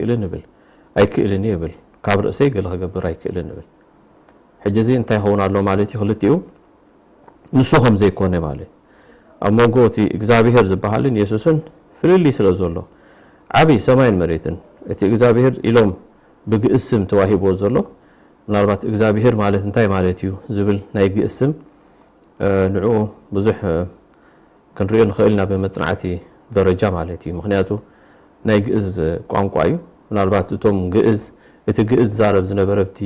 ኣይክእልን እብል፣ ኣይክእልን እየ እብል፣ ካብ ርእሰይ ገለ ክገብር ኣይክእልን እብል። ሕጂ እዚ እንታይ ይኸውን ኣሎ ማለት እዩ? ክልቲኡ ንሱ ከም ዘይኮነ ማለት፣ ኣብ መንጎ እቲ እግዚኣብሄር ዝበሃልን የሱስን ፍልልይ ስለ ዘሎ፣ ዓብዪ ሰማይን መሬትን። እቲ እግዚኣብሄር ኢሎም ብግእዝ ስም ተዋሂብዎ ዘሎ፣ ምናልባት እግዚኣብሄር ማለት እንታይ ማለት እዩ ዝብል ናይ ግእዝ ስም፣ ንዕኡ ብዙሕ ክንሪኦ ንኽእል ኢና ብመጽናዕቲ ደረጃ ማለት እዩ። ምኽንያቱ ናይ ግእዝ ቋንቋ እዩ። ምናልባት እቶም ግእዝ፣ እቲ ግእዝ ዛረብ ዝነበረ ኣብቲ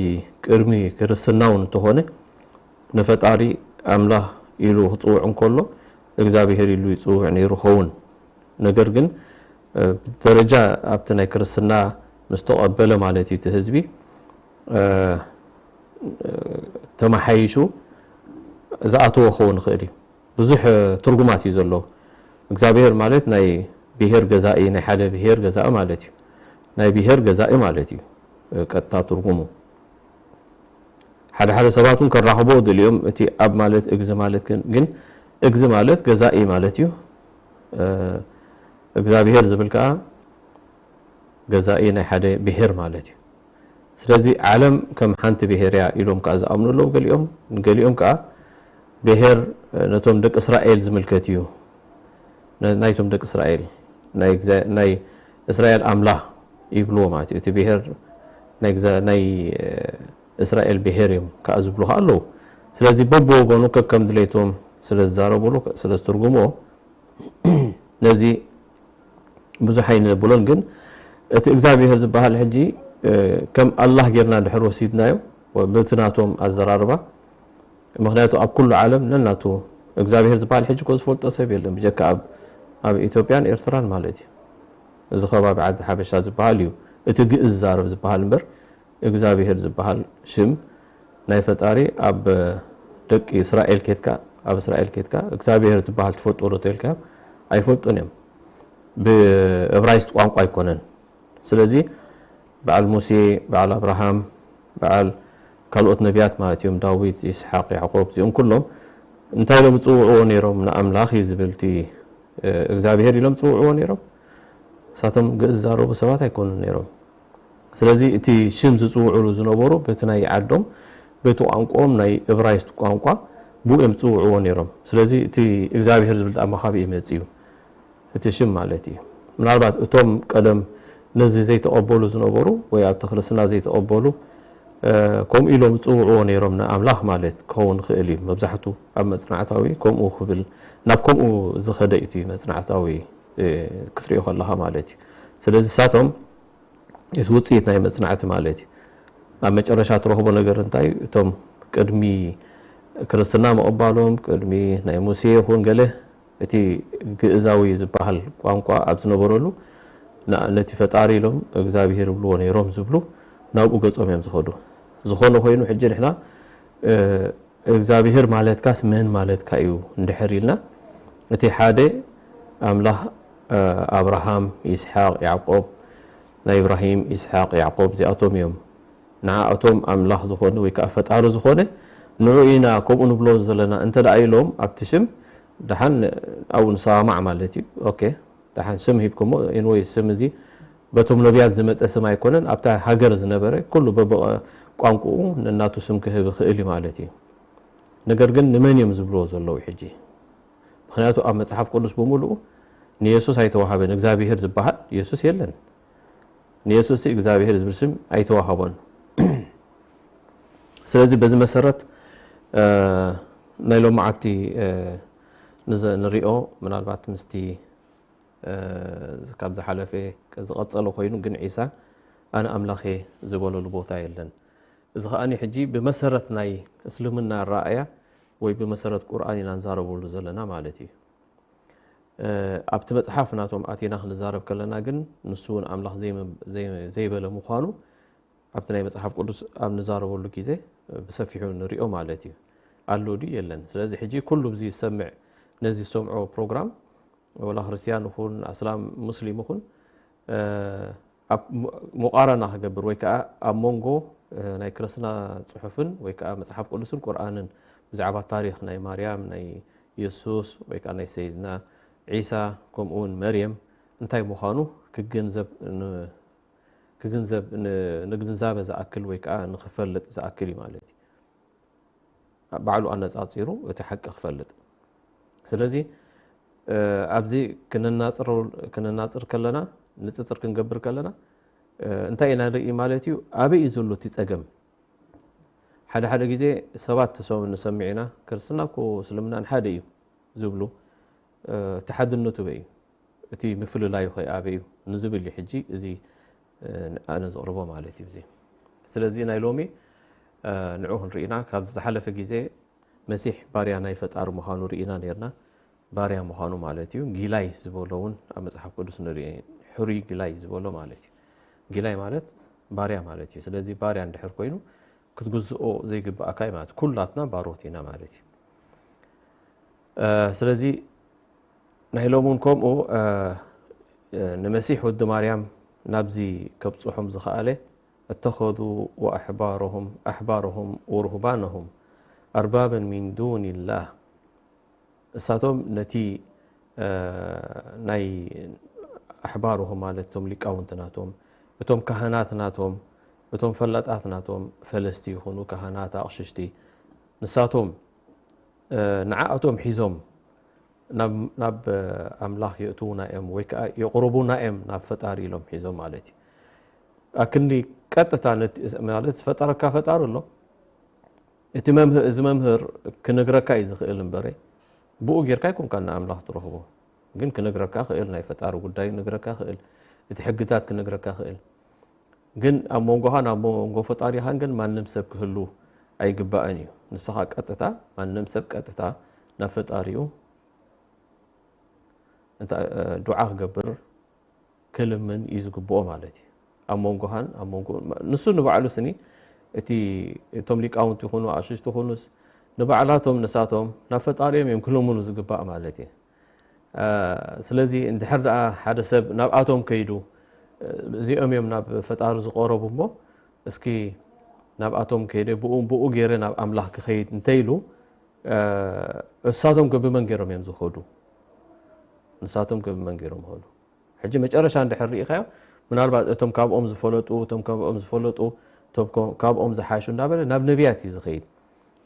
ቅድሚ ክርስትና እውን እንተኾነ፣ ንፈጣሪ ኣምላኽ ኢሉ ክጽውዕ እንከሎ፣ እግዚኣብሄር ኢሉ ይጽውዕ ነይሩ ኸውን። ነገር ግን ብደረጃ ኣብቲ ናይ ክርስትና ምስ ተቐበለ ማለት እዩ፣ እቲ ህዝቢ ተመሓይሹ ዝኣተወ ክኸውን ይኽእል እዩ። ብዙሕ ትርጉማት እዩ ዘለዎ። እግዚኣብሄር ማለት ናይ ብሄር ገዛኢ፣ ናይ ሓደ ብሄር ገዛኢ ማለት እዩ። ናይ ብሄር ገዛኢ ማለት እዩ ቀጥታ ትርጉሙ። ሓደ ሓደ ሰባት እውን ከራኽቦ ደልዮም፣ እቲ ኣብ ማለት እግዚ ማለት ግን፣ ግን እግዚ ማለት ገዛኢ ማለት እዩ። እግዚኣብሄር ዝብል ከዓ ገዛኢ ናይ ሓደ ብሄር ማለት እዩ። ስለዚ ዓለም ከም ሓንቲ ብሄር እያ ኢሎም ከዓ ዝኣምኑ ኣለዉ ገሊኦም። ንገሊኦም ከዓ ብሄር ነቶም ደቂ እስራኤል ዝምልከት እዩ። ናይቶም ደቂ እስራኤል፣ ናይ እስራኤል ኣምላኽ ይብልዎ ማለት እዩ። እቲ ብሄር ናይ እስራኤል ብሄር እዮም ከዓ ዝብሉ ከዓ ኣለዉ። ስለዚ በብወገኑ ከከም ድሌቶም ስለ ዝዛረብሉ፣ ስለ ዝትርጉምዎ፣ ነዚ ብዙሕ ኣይንብሎን። ግን እቲ እግዚኣብሄር ዝበሃል ሕጂ ከም ኣላህ ጌርና ድሕር ወሲድናዮ፣ በቲ ናቶም ኣዘራርባ፣ ምኽንያቱ ኣብ ኩሉ ዓለም ነናቱ እግዚኣብሄር ዝበሃል ሕጂ እኮ ዝፈልጦ ሰብ የለን፣ ብጀካ ኣብ፣ ኣብ ኢትዮጵያን ኤርትራን ማለት እዩ። እዚ ከባቢ ዓዲ ሓበሻ ዝበሃል እዩ እቲ ግእዝ ዛረብ ዝበሃል እምበር፣ እግዚኣብሄር ዝበሃል ሽም ናይ ፈጣሪ ኣብ ደቂ እስራኤል ኬድካ፣ ኣብ እስራኤል ኬድካ እግዚኣብሄር ትበሃል ትፈልጦ ዶ ተልካ፣ ኣይፈልጡን እዮም። ብእብራይስጥ ቋንቋ ኣይኮነን። ስለዚ በዓል ሙሴ፣ በዓል ኣብርሃም፣ በዓል ካልኦት ነቢያት ማለት እዮም፣ ዳዊት፣ ይስሓቅ፣ ያዕቆብ፣ እዚኦም ኩሎም እንታይ ኢሎም ይፅውዕዎ ነይሮም? ንኣምላኽ እዩ ዝብል እቲ እግዚኣብሄር ኢሎም ይፅውዕዎ ነይሮም። እሳቶም ግእዝ ዝዛረቡ ሰባት ኣይኮኑን ነይሮም። ስለዚ እቲ ሽም ዝፅውዕሉ ዝነበሩ በቲ ናይ ዓዶም፣ በቲ ቋንቋኦም ናይ እብራይስጥ ቋንቋ ብኡ እዮም ዝፅውዕዎ ነይሮም። ስለዚ እቲ እግዚኣብሄር ዝብል ዳኣ መኻብእ ይመፅእ እዩ። እቲ ሽም ማለት እዩ። ምናልባት እቶም ቀደም ነዚ ዘይተቐበሉ ዝነበሩ ወይ ኣብቲ ክርስትና ዘይተቐበሉ ከምኡ ኢሎም ዝፅውዕዎ ነይሮም ንኣምላኽ ማለት ክኸውን ይኽእል እዩ። መብዛሕቱ ኣብ መጽናዕታዊ ከምኡ ክብል፣ ናብ ከምኡ ዝኸደ እዩ እቲ መጽናዕታዊ ክትሪኦ ከለኻ ማለት እዩ። ስለዚ ንሳቶም እቲ ውፅኢት ናይ መጽናዕቲ ማለት እዩ። ኣብ መጨረሻ ትረኽቦ ነገር እንታይ እዩ? እቶም ቅድሚ ክርስትና ምቕባሎም፣ ቅድሚ ናይ ሙሴ ይኹን ገለ እቲ ግእዛዊ ዝበሃል ቋንቋ ኣብ ዝነበረሉ፣ ና-፣ ነቲ ፈጣሪ ኢሎም እግዚኣብሄር ይብልዎ ነይሮም ዝብሉ ናብኡ ገጾም እዮም ዝኸዱ። ዝኾነ ኮይኑ ሕጂ ንሕና፣ እ፣ እግዚኣብሄር ማለትካስ መን ማለትካ እዩ እንድሕር ኢልና፣ እቲ ሓደ ኣምላኽ፣ እ፣ ኣብርሃም፣ ይስሓቅ፣ ያዕቆብ፣ ናይ እብራሂም፣ ይስሓቅ፣ ያዕቆብ እዚኣቶም እዮም። ንዓኣቶም ኣምላኽ ዝኾነ ወይ ከዓ ፈጣሪ ዝኾነ ንዑ ኢና ከምኡ ንብሎ ዘለና እንተ ደኣ ኢሎም ኣብቲ ሽም፣ ደሓን ኣብኡ ንሰማማዕ ማለት እዩ። ኦኬ፣ ደሓን ስም ሂብኩሞ፣ ኤንወይ ስም እዚ በቶም ነቢያት ዝመጸ ስም ኣይኮነን፣ ኣብታ ሃገር ዝነበረ ኩሉ በብቋንቋኡ ነናቱ ስም ክህብ ይኽእል እዩ ማለት እዩ። ነገር ግን ንመን እዮም ዝብልዎ ዘለዉ ሕጂ? ምኽንያቱ ኣብ መጽሓፍ ቅዱስ ብምሉኡ ንየሱስ ኣይተዋሃበን፣ እግዚኣብሄር ዝበሃል የሱስ የለን። ንየሱስ እግዚኣብሄር ዝብል ስም ኣይተዋሃቦን። ስለዚ በዚ መሰረት፣ እ፣ ናይ ሎመዓልቲ፣ እ፣ ንዘ-፣ ንሪኦ ምናልባት ምስቲ፣ እ፣ ካብ ዝሓለፈ ዝቐጸለ ኮይኑ፣ ግን ዒሳ ኣነ ኣምላኽ እየ ዝበለሉ ቦታ የለን። እዚ ከኣኒ ሕጂ ብመሰረት ናይ እስልምና ኣረኣእያ ወይ ብመሰረት ቁርኣን ኢና ንዛረበሉ ዘለና ማለት እዩ። እ፣ ኣብቲ መጽሓፍ ናቶም ኣቲና ክንዛረብ ከለና ግን ንሱ እውን ኣምላኽ ዘይመ-፣ ዘይ-፣ ዘይበለ ምዃኑ ኣብቲ ናይ መጽሓፍ ቅዱስ ኣብ ንዛረበሉ ግዜ ብሰፊሑ ንሪኦ ማለት እዩ። ኣሎ ድዩ የለን? ስለዚ ሕጂ ኩሉ ብዚ ዝሰምዕ፣ ነዚ ዝሰምዖ ፕሮግራም፣ ወላ ክርስትያን ይኹን፣ ኣስላም፣ ሙስሊም ይኹን፣ እ፣ ኣብ ሙ-፣ ሙቃረና ክገብር ወይ ከዓ ኣብ መንጎ፣ እ፣ ናይ ክርስትና ጽሑፍን ወይ ከዓ መጽሓፍ ቅዱስን ቁርኣንን ብዛዕባ ታሪኽ ናይ ማርያም፣ ናይ የሱስ ወይ ከዓ ናይ ሰይድና ዒሳ፣ ከምኡ እውን መርየም እንታይ ምዃኑ ክግንዘብ ን-፣ ክግንዘብ ን- ንግንዛበ ዝኣክል ወይ ከዓ ንክፈልጥ ዝኣክል እዩ ማለት እዩ። ባዕሉ ኣነፃፂሩ እቲ ሓቂ ክፈልጥ። ስለዚ ኣብዚ ክነናፅር ከለና፣ ንፅፅር ክንገብር ከለና እንታይ ኢና ንርኢ ማለት እዩ? ኣበይ እዩ ዘሎ እቲ ፀገም? ሓደ ሓደ ግዜ ሰባት ተሰ- ንሰምዕ ኢና፣ ክርስትና እኮ እስልምናን ሓደ እዩ ዝብሉ፣ እቲ ሓድነቱ በይ እዩ፣ እቲ ምፍልላዩ ኸ ኣበይ እዩ ንዝብል እዩ ሕጂ እዚ ኣነ ዘቕርቦ ማለት እዩ። እዚ ስለዚ ናይ ሎሚ ንዑ ክንርኢና፣ ካብ ዝሓለፈ ግዜ መሲሕ ባርያ ናይ ፈጣሪ ምዃኑ ርኢና ነርና። ባርያ ምዃኑ ማለት እዩ። ጊላይ ዝበሎ እውን ኣብ መጽሓፍ ቅዱስ ንርኢ፣ ሕሩይ ጊላይ ዝበሎ ማለት እዩ። ጊላይ ማለት ባርያ ማለት እዩ። ስለዚ ባርያ እንድሕር ኮይኑ ክትግዝኦ ዘይግብኣካ እዩ ማለት፣ ኩላትና ባሮት ኢና ማለት እዩ። ስለዚ ናይ ሎም እውን ከምኡ ንመሲሕ ወዲ ማርያም ናብዚ ከብፅሖም ዝኸኣለ እተኸዙ ወኣሕባሮም ኣሕባሮም ወሩህባነሁም ኣርባበን ሚን ዱንላህ፣ እሳቶም ነቲ ናይ ኣሕባሮም ማለት እቶም ሊቃውንቲ ናቶም፣ እቶም ካህናት ናቶም፣ እቶም ፈላጣት ናቶም፣ ፈለስቲ ይኹኑ ካህናት ኣቕሽሽቲ፣ ንሳቶም ንዓኣቶም ሒዞም ናብ ኣምላኽ የእትዉና እዮም ወይ ከዓ የቕርቡና እዮም ናብ ፈጣሪ ኢሎም ሒዞም ማለት እዩ። ኣክንዲ ቀጥታ ማለት ዝፈጠረካ ፈጣሪ ኣሎ። እቲ መምህር እዚ መምህር ክነግረካ እዩ ዝኽእል እምበረ ብኡ ጌርካ ኣይኮንካ ንኣምላኽ ትረኽቦ። ግን ክነግረካ ክእል፣ ናይ ፈጣሪ ጉዳይ ክነግረካ ክእል፣ እቲ ሕግታት ክነግረካ ክእል። ግን ኣብ መንጎኻን ኣብ መንጎ ፈጣሪኻን ግን ማንም ሰብ ክህሉ ኣይግባእን እዩ። ንስኻ ቀጥታ ማንም ሰብ ቀጥታ ናብ ፈጣሪኡ ዱዓ ክገብር ክልምን እዩ ዝግብኦ ማለት እዩ። ኣብ መንጎኻን ኣብ መንጎ ንሱ ንባዕሉ ስኒ እቲ እቶም ሊቃውንቲ ይኹኑ ኣሽሽቲ ይኹኑስ ንባዕላቶም ንሳቶም ናብ ፈጣሪኦም እዮም ክልምኑ ዝግባእ ማለት እዩ። ስለዚ እንድሕር ደኣ ሓደ ሰብ ናብኣቶም ከይዱ እዚኦም እዮም ናብ ፈጣሪ ዝቐረቡ እሞ እስኪ ናብኣቶም ከይደ ብኡ ብኡ ገይረ ናብ ኣምላኽ ክኸይድ እንተይሉ እሳቶም ከ ብመን ገይሮም እዮም ዝኸዱ? ንሳቶም ከ ብመን ገይሮም ይኸዱ? ሕጂ መጨረሻ እንድሕር ርኢኻዮ ምናልባት እቶም ካብኦም ዝፈለጡ እቶም ካብኦም ዝፈለጡ እቶም ካብኦም ዝሓሹ እንዳበለ ናብ ነቢያት እዩ ዝኸይድ።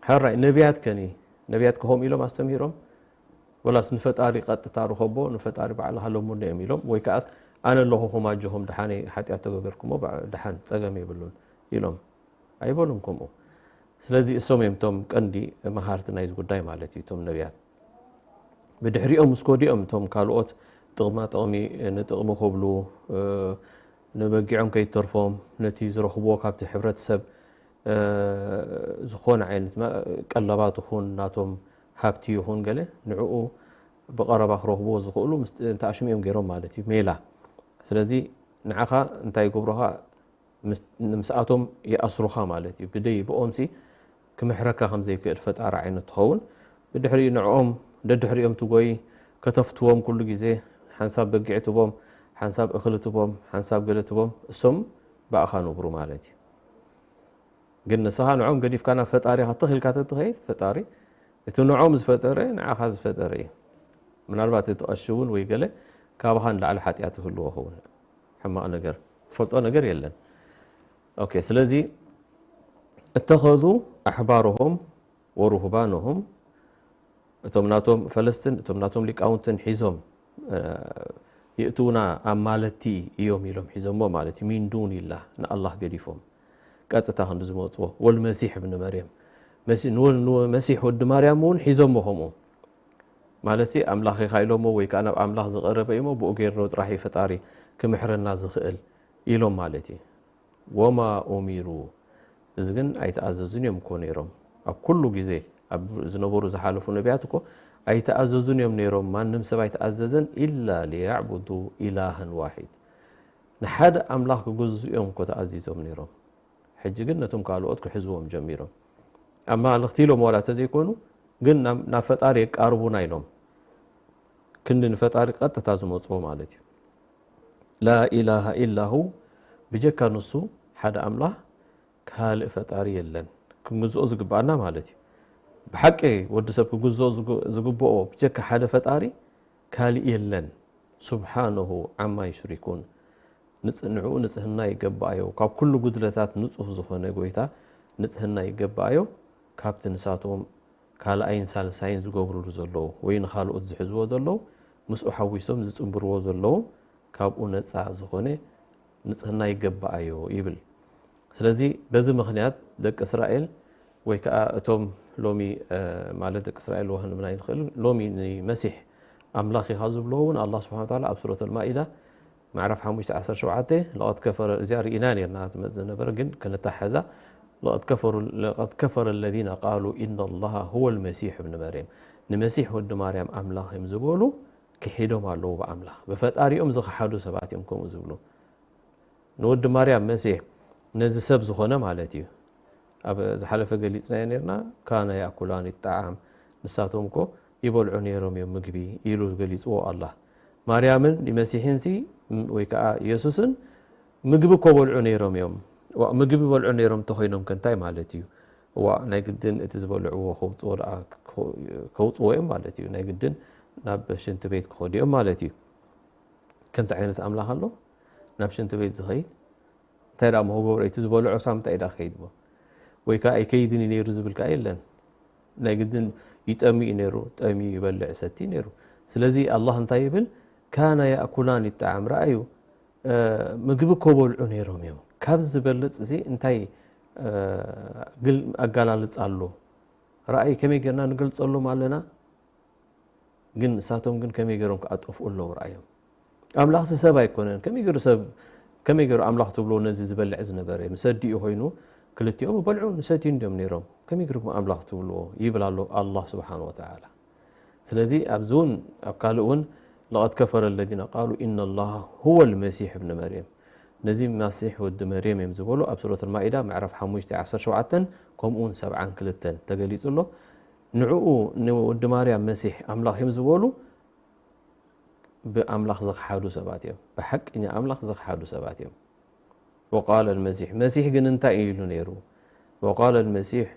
ሕራይ ነቢያት ከኒ ነቢያት ከ ከምኡ ኢሎም ኣስተምሂሮም? ወላስ ንፈጣሪ ቀጥታ ርኸቦ ንፈጣሪ ባዕልኻ ለሙኖ እዮም ኢሎም ወይ ከዓስ ኣነ ኣለኹኹም ኣጆኹም ደሓነይ ሓጢኣት ተገበርኩሞ ደሓን ፀገም የብሉን ኢሎም ኣይበሉን ከምኡ። ስለዚ እሶም እዮም እቶም ቀንዲ መሃርቲ ናይዚ ጉዳይ ማለት እዩ እቶም ነቢያት። ብድሕሪኦም ምስ ከዱ እዮም እቶም ካልኦት ጥቕማ ጥቕሚ ንጥቕሚ ክብሉ ንበጊዖም ከይተርፎም ነቲ ዝረኽብዎ ካብቲ ሕብረተሰብ ዝኾነ ዓይነት ቀለባት ይኹን ናቶም ሃብቲ ይኹን ገለ ንዕኡ ብቐረባ ክረኽብዎ ዝኽእሉ እንተኣሽሙ እዮም ገይሮም ማለት እዩ ሜላ። ስለዚ ንዓኻ እንታይ ይገብሩኻ? ምስኣቶም ይኣስሩኻ ማለት እዩ። ብደይ ብኦምሲ ክምሕረካ ከም ዘይክእል ፈጣሪ ዓይነት ትኸውን። ብድሕሪኡ ንዕኦም ደድሕሪኦም ትጎይ ከተፍትዎም ኩሉ ግዜ ሓንሳብ በጊዕ ትቦም፣ ሓንሳብ እኽሊ ትቦም፣ ሓንሳብ ገለ ትቦም እሶም ብኣኻ ንብሩ ማለት እዩ። ግን ንስኻ ንዕኦም ገዲፍካ ናብ ፈጣሪኻ ትኽ ኢልካ ተትኸይድ ፈጣሪ እቲ ንዕኦም ዝፈጠረ ንዓኻ ዝፈጠረ እዩ። ምናልባት እቲ ቀሺ እውን ወይ ገለ ካባኻ ንላዕሊ ሓጢኣት ይህልዎ ኸውን ሕማቕ ነገር ትፈልጦ ነገር የለን። ኦኬ ስለዚ እተኸዙ ኣሕባርሆም ወሩህባንሆም እቶም ናቶም ፈለስትን እቶም ናቶም ሊቃውንትን ሒዞም ይእትውና ኣብ ማለቲ እዮም ኢሎም ሒዞሞ ማለት እዩ። ሚን ዱንላህ ንኣላህ ገዲፎም ቀጥታ ክንዲ ዝመፅዎ ወልመሲሕ እብኒ መርየም መሲሕ ወዲ ማርያም እውን ሒዞሞ ከምኡ ማለት ኣምላኽ ኢኻ ኢሎሞ ወይ ከዓ ናብ ኣምላኽ ዝቐረበ እዩሞ ብኡ ገይርዶ ጥራሕ እዩ ፈጣሪ ክምሕረና ዝኽእል ኢሎም ማለት እዩ። ወማ ኡሚሩ እዚ ግን ኣይተኣዘዙን እዮም እኮ ነይሮም ኣብ ኩሉ ግዜ ኣብ ዝነበሩ ዝሓለፉ ነቢያት እኮ ኣይተኣዘዙን እዮም ነይሮም ማንም ሰብ ኣይተኣዘዘን ኢላ ሊያዕቡዱ ኢላሃን ዋሒድ ንሓደ ኣምላኽ ክገዝኡ እዮም እኮ ተኣዚዞም ነይሮም። ሕጂ ግን ነቶም ካልኦት ክሕዝዎም ጀሚሮም ኣብ ማልኽቲ ኢሎም ዋላ ተዘይኮኑ ግን ናብ ፈጣሪ የቃርቡና ኢሎም ክንዲ ንፈጣሪ ቀጥታ ዝመፅዎ ማለት እዩ። ላኢላሃ ኢላሁ ብጀካ ንሱ ሓደ ኣምላኽ ካልእ ፈጣሪ የለን ክንግዝኦ ዝግባኣና ማለት እዩ። ብሓቂ ወዲ ሰብ ክግዝኦ ዝግብኦ ብጀካ ሓደ ፈጣሪ ካልእ የለን። ሱብሓነሁ ዓማ ዩሽሪኩን ንጽ-፣ ንዕኡ ንጽህና ይገባኣዮ። ካብ ኩሉ ጉድለታት ንጹህ ዝኾነ ጎይታ ንጽህና ይገባኣዮ። ካብቲ ንሳቶም ካልኣይን ሳልሳይን ዝገብሩሉ ዘለዉ ወይ ንኻልኦት ዝሕዝዎ ዘለዉ ምስኡ ሓዊሶም ዝጽንብርዎ ዘለዉ ካብኡ ነጻ ዝኾነ ንጽህና ይገባኣዮ ይብል። ስለዚ በዚ ምኽንያት ደቂ እስራኤል ወይ ከኣ እቶም ሎሚ፣ እ፣ ማለት ደቂ እስራኤል ወህንብና ይንኽእል ሎሚ ንመሲሕ ኣምላኽ ኢኻ ዝብልዎ እውን ኣላህ ስብሓን ወተዓላ ኣብ ሱረት ኣልማኢዳ ምዕራፍ ሓሙሽተ ዓሰርተ ሸውዓተ ለቐድ ከፈረ እዚኣ ርኢና ነርና ትመጽእ ዝነበረ ግን ክንታሓዛ ለቐድ ከፈሩ ለቐድ ከፈረ ለዚነ ቃሉ ኢነ ላሃ ሁወ ልመሲሕ እብኒ መርየም ንመሲሕ ወዲ ማርያም ኣምላኽ እዮም ዝበሉ ክሒዶም ኣለዉ ብኣምላኽ ብፈጣሪኦም ዝኸሓዱ ሰባት እዮም ከምኡ ዝብሉ ንወዲ ማርያም መሲሕ ነዚ ሰብ ዝኾነ ማለት እዩ። ኣብ ዝሓለፈ ገሊጽናዮ ነርና ካነ ያእኩላኒ ጣዓም ንሳቶም እኮ ይበልዑ ነይሮም እዮም ምግቢ ኢሉ ገሊጽዎ ኣላ። ማርያምን መሲሕን ሲ ወይ ከዓ ኢየሱስን ምግቢ እኮ በልዑ ነይሮም እዮም። ዋ ምግቢ በልዑ ነይሮም እንተኾይኖም ከ እንታይ ማለት እዩ? ዋ ናይ ግድን እቲ ዝበልዕዎ ከውፅዎ ደኣ ከውፅዎ እዮም ማለት እዩ። ናይ ግድን ናብ ሽንቲ ቤት ክኸዱ እዮም ማለት እዩ። ከምዚ ዓይነት ኣምላኽ ኣሎ ናብ ሽንቲ ቤት ዝኸይድ እንታይ ደኣ ሞ ክገብሮ እቲ ዝበልዖ ሳብ ምንታይ ደኣ ክኸይድ ሞ ወይ ከዓ ኣይከይድን እዩ ነይሩ ዝብል ከዓ የለን ናይ ግድን ይጠሚ እዩ ነይሩ ጠሚ ይበልዕ ሰቲ ነይሩ ስለዚ ኣላህ እንታይ ይብል ካነ ያእኩላን ይጣዓም ረኣዩ ምግቢ ኮበልዑ ነይሮም እዮም ካብ ዝበልፅ እዚ እንታይ ኣጋላልፅ ኣሎ ረኣይ ከመይ ጌርና ንገልፀሎም ኣለና ግን ንሳቶም ግን ከመይ ገይሮም ክኣጠፍኡ ኣለዉ ረኣዮም ኣምላኽሲ ሰብ ኣይኮነን ከመይ ገይሩ ሰብ ከመይ ገይሩ ኣምላኽ ትብሎ ነዚ ዝበልዕ ዝነበረ ምስ ኣዲኡ ኮይኑ ክልቲኦም በልዑ ንሰትዩ እንዲዮም ነይሮም ከመይ ገይርኩም ኣምላኽ ትብልዎ ይብል ኣሎ ኣላህ ስብሓን ወተዓላ ስለዚ ኣብዚ እውን ኣብ ካልእ እውን لقد كفر الذين قالوا إن الله هو المسيح ابن مريم ነዚ መሲሕ ወዲ መርየም እዮም ዝበሉ ኣብ ሱረት ማኢዳ ምዕራፍ ሓሙሽተ ዓሰርተ ሸውዓተ ከምኡ እውን ሰብዓን ክልተን ተገሊጹ ኣሎ ንዕኡ ንወዲ ማርያም መሲሕ ኣምላኽ እዮም ዝበሉ ብኣምላኽ ዝኽሓዱ ሰባት እዮም። ብሓቅኛ ኣምላኽ ዝኽሓዱ ሰባት እዮም። وقال المسيح መሲሕ ግን እንታይ ኢሉ ነይሩ? وقال المسيح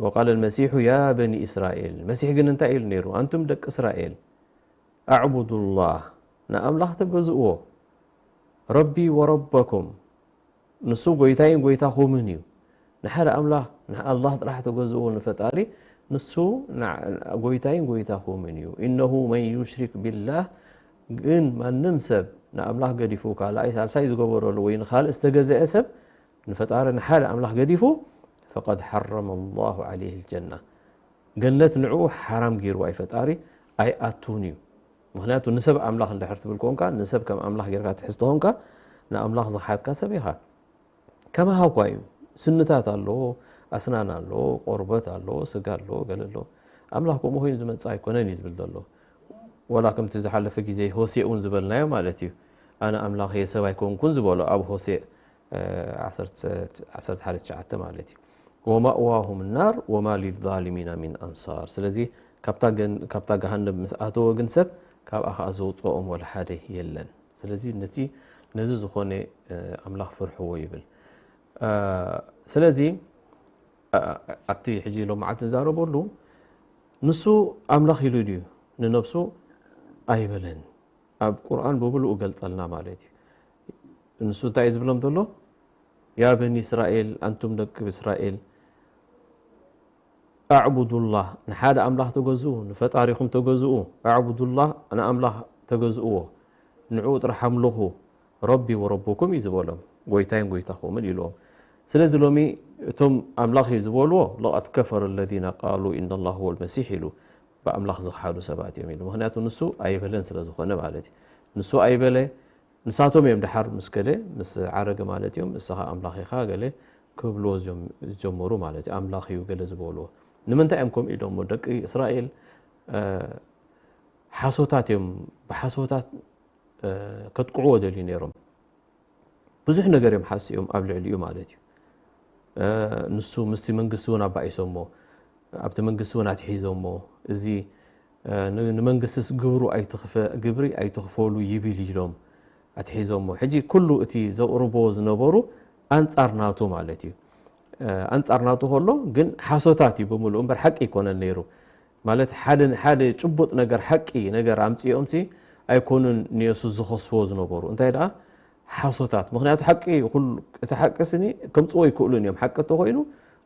وقال المسيح يا بني إسرائيل መሲሕ ግን እንታይ ኢሉ ነይሩ? ኣንቱም ደቂ እስራኤል ኣዕቡዱ ላህ ንኣምላኽ ተገዝእዎ ረቢ ወረበኩም ንሱ ጎይታይን ጎይታኹምን እዩ። ንሓደ ኣምላኽ ንኣላህ ጥራሕ ተገዝእዎ ንፈጣሪ ንሱ ጎይታይን ጎይታኹምን እዩ። إنه من يشرك بالله ግን ማንም ሰብ ንኣምላኽ ገዲፉ ካልኣይ ሳልሳይ ዝገበረሉ ወይ ንኻልእ ዝተገዘአ ሰብ ንፈጣሪ ንሓደ ኣምላኽ ገዲፉ فقد حرم الله عليه الجنة ገነት ንዕኡ ሓራም ገይርዋ እዩ ፈጣሪ ኣይኣቱን እዩ። ምኽንያቱ ንሰብ ኣምላኽ እንድሕር ትብል ኮንካ ንሰብ ከም ኣምላኽ ጌርካ ትሕዝ ተኾንካ ንኣምላኽ ዝኸሓድካ ሰብ ኢኻ። ከማኻ እኳ እዩ። ስንታት ኣለዎ፣ ኣስናን ኣለዎ፣ ቆርበት ኣለዎ፣ ስጋ ኣለዎ፣ ገለ ኣለዎ። ኣምላኽ ከምኡ ኮይኑ ዝመጽእ ኣይኮነን እዩ ዝብል ዘሎ። ወላ ከምቲ ዝሓለፈ ግዜ ሆሴእ እውን ዝበልናዮ ማለት እዩ። ኣነ ኣምላኽ እየ ሰብ ኣይኮንኩን ዝበሎ ኣብ ሆሴእ ዓሰርተ ሓደ ትሽዓተ ማለት እዩ። ወማእዋሁም ናር ወማ ሊዛሊሚና ሚን ኣንሳር። ስለዚ ካብታ ገሃነብ ምስ ኣተወ ግን ሰብ ካብኣ ከዓ ዘውፅኦም ወላ ሓደ የለን። ስለዚ ነቲ ነዚ ዝኾነ ኣምላኽ ፍርሕዎ ይብል። ስለዚ ኣብቲ ሕጂ ሎማዓት ንዛረበሉ ንሱ ኣምላኽ ኢሉ ድዩ ንነብሱ ኣይበለን። ኣብ ቁርኣን ብብልኡ ገልጸልና ማለት እዩ። ንሱ እንታይ እዩ ዝብሎም ዘሎ? ያ በኒ እስራኤል ኣንቱም ደቂ እስራኤል ኣዕቡዱላህ ንሓደ ኣምላኽ ተገዝኡ ንፈጣሪኹም ተገዝኡ ኣዕቡዱላህ ንኣምላኽ ተገዝእዎ ንዕኡ ጥራሕ ኣምልኹ ረቢ ወረቡኩም እዩ ዝበሎም ጎይታይን ጎይታኹምን ኢልዎም ስለዚ ሎሚ እቶም ኣምላኽ እዩ ዝበልዎ ለቐድ ከፈረ ለዚነ ቃሉ ኢነላህ ሁወ ልመሲሕ ኢሉ ብኣምላኽ ዝኽሓዱ ሰባት እዮም ኢሉ ምክንያቱ ንሱ ኣይበለን ስለ ዝኾነ ማለት እዩ ንሱ ኣይበለ ንሳቶም እዮም ደሓር ምስ ገለ ምስ ዓረገ ማለት እዮም እስኻ ኣምላኽ ኢኻ ገለ ክብልዎ ዝጀመሩ ማለት እዩ ኣምላኽ እዩ ገለ ዝበልዎ ንምንታይ እዮም ከምኡ ኢሎሞ ደቂ እስራኤል ሓሶታት እዮም ብሓሶታት ከጥቅዕዎ ደልዩ ነይሮም ብዙሕ ነገር እዮም ሓሲኦም ኣብ ልዕሊኡ ማለት እዩ ንሱ ምስቲ መንግስቲ እውን ኣባኢሶሞ ኣብቲ መንግስቲ እውን ኣትሒዞሞ እዚ ንመንግስትስ ግብሩ ኣይትኽፈ ግብሪ ኣይትኽፈሉ ይብል ኢሎም ኣትሒዞሞ ሕጂ ኩሉ እቲ ዘቕርቦ ዝነበሩ ኣንጻር ናቱ ማለት እዩ ኣንጻር ናቱ ከሎ ግን ሓሶታት እዩ ብምሉእ እምበር ሓቂ ኣይኮነን ነይሩ ማለት ሓደ ሓደ ጭቡጥ ነገር ሓቂ ነገር ኣምጽኦምሲ ኣይኮኑን ንየሱስ ዝኸስዎ ዝነበሩ እንታይ ደኣ ሓሶታት። ምኽንያቱ ሓቂ እዩ፣ ኩሉ እቲ ሓቂ ስኒ ከምጽዎ ይክእሉን እዮም። ሓቂ እንተኾይኑ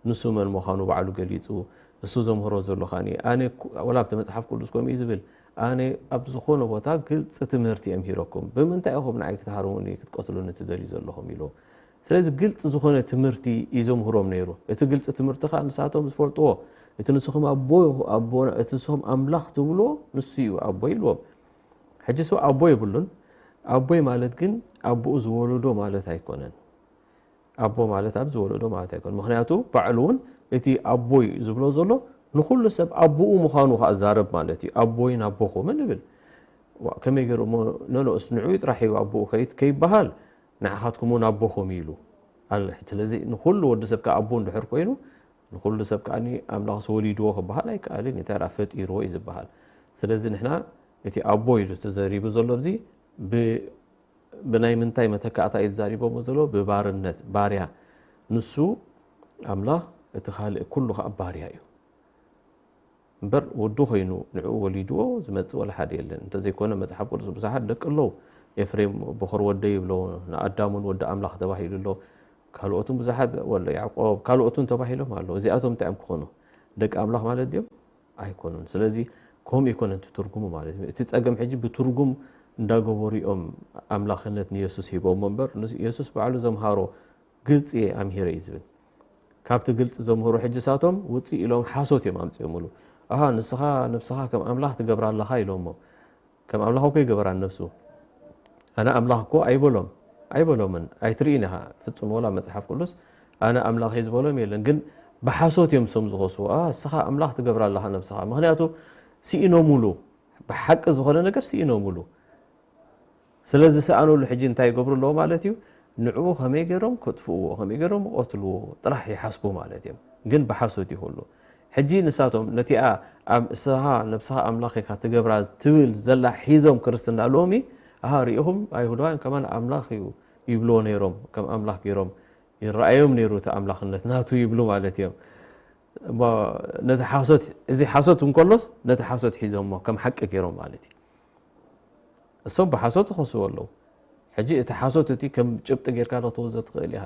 ንሱ መን ምዃኑ ባዕሉ ገሊጹ፣ እሱ ዘምህሮ ዘሎ ከኣ ኣነ ኩ-፣ ወላ ኣብቲ መጽሓፍ ቅዱስ ከምኡ እዩ ዝብል፣ ኣነ ኣብ ዝኾነ ቦታ ግልጺ ትምህርቲ እየ ምሂረኩም፣ ብምንታይ ኢኹም ንዓይ ክትሃርሙኒ ክትቀትሉኒ ትደልዩ ዘለኹም ኢሉ። ስለዚ ግልጺ ዝኾነ ትምህርቲ እዩ ዘምህሮም ነይሩ። እቲ ግልጺ ትምህርቲ ከኣ ንሳቶም ዝፈልጥዎ፣ እቲ ንስኹም ኣቦ፣ ኣቦ፣ እቲ ንስኹም ኣምላኽ ትብልዎ ንሱ እዩ ኣቦ ኢልዎም። ሕጂ እሱ ኣቦ የብሉን። ኣቦይ ማለት ግን ኣቦኡ ዝወለዶ ማለት ኣይኮነን። ኣቦ ማለት ኣብ ዝወለዶ ማለት ኣይኮነን። ምኽንያቱ ባዕሉ እውን እቲ ኣቦይ ዝብሎ ዘሎ ንኹሉ ሰብ ኣቦኡ ምዃኑ ከኣ ዛረብ ማለት እዩ። ኣቦይን ኣቦኹምን ይብል። ዋ፣ ከመይ ገይሩ እሞ ነኖስ ንዑ ጥራሕ እዩ ኣቦኡ ከይት-፣ ከይበሃል ንዓኻትኩም እውን ኣቦኹም ኢሉ። ኣለ-፣ ስለዚ ንኹሉ ወዲ ሰብ ከኣ ኣቦ እንድሕር ኮይኑ ንኹሉ ሰብ ከኣ ኣምላኽ ዝወሊድዎ ክበሃል ኣይከኣልን እዩ። እንታይ ደኣ ፈጢርዎ እዩ ዝበሃል። ስለዚ ንሕና እቲ ኣቦ ኢሉ ተዘሪቡ ዘሎ ኣብዚ ብ-፣ ብናይ ምንታይ መተካእታ እዩ ተዛሪቦሞ ዘሎ? ብባርነት፣ ባርያ። ንሱ ኣምላኽ፣ እቲ ካልእ ኩሉ ከኣ ባርያ እዩ። እምበር ወዱ ኮይኑ ንዕኡ ወሊድዎ ዝመጽእ ወላ ሓደ የለን። እንተዘይኮነ መጽሓፍ ቅዱስ ብዙሓት ደቂ ኣለዉ። ኤፍሬም በኹር ወደይ ይብሎ፣ ንኣዳም እውን ወዲ ኣምላኽ ተባሂሉ ኣሎ። ካልኦትን ብዙሓት፣ ወለ ያዕቆብ፣ ካልኦትን ተባሂሎም ኣለዉ። እዚኣቶም እንታይ እዮም ክኾኑ? ደቂ ኣምላኽ ማለት ድዮም? ኣይኮኑን። ስለዚ ከምኡ ኣይኮነን እቲ ትርጉሙ ማለት እዩ። እቲ ጸገም ሕጂ ብትርጉም እንዳገበሩ እዮም ኣምላኽነት ንየሱስ ሂቦሞ እምበር፣ ንስ-፣ የሱስ ባዕሉ ዘምሃሮ ግልጺ እየ ኣምሂረ እዩ ዝብል። ካብቲ ግልጺ ዘምህሩ ሕጂ ሳቶም ውጽእ ኢሎም ሓሶት እዮም ኣምጺኦምሉ። ኣሃ፣ ንስኻ ነብስኻ ከም ኣምላኽ ትገብራ ኣለኻ ኢሎሞ። ከም ኣምላኽ እኮ ይገበራን ነብሱ። ኣነ ኣምላኽ እኮ ኣይበሎም፣ ኣይበሎምን። ኣይትርእይን ኢኻ። ፍጹም ወላ መጽሓፍ ቅዱስ ኣነ ኣምላኽ እየ ዝበሎም የለን። ግን ብሓሶት እዮም እሶም ዝኸስዎ። "ኣ፣ ንስኻ ኣምላኽ ትገብራ ኣለኻ ነብስኻ።" ምኽንያቱ ስኢኖምሉ። ብሓቂ ዝኾነ ነገር ስኢኖምሉ። ስለ ዝሰኣኑሉ ሕጂ እንታይ ይገብሩ ኣለዉ ማለት እዩ? ንዕኡ ከመይ ገይሮም ከጥፍእዎ፣ ከመይ ገይሮም ይቐትልዎ ጥራሕ ይሓስቡ ማለት እዮም። ግን ብሓሶት እዩ ኩሉ። ሕጂ ንሳቶም ነቲኣ ኣብ እስኻ ነብስኻ ኣምላኽ ኢኻ ትገብራ ትብል ዘላ ሒዞም ክርስትና ሎሚ፣ ኣሃ ሪኢኹም ኣይሁዳውያን ከማን ኣምላኽ እዩ ይብልዎ ነይሮም፣ ከም ኣምላኽ ገይሮም ይረኣዮም ነይሩ እቲ ኣምላኽነት ናቱ ይብሉ ማለት እዮም። እሞ ነቲ ሓሶት፣ እዚ ሓሶት እንከሎስ ነቲ ሓሶት ሒዞሞ ከም ሓቂ ገይሮም ማለት እዩ። እሶም ብሓሶት ይኸስዎ ኣለዉ። ሕጂ እቲ ሓሶት እቲ ከም ጭብጢ ጌርካ ዶ ክትወስዶ ትኽእል ኢኻ?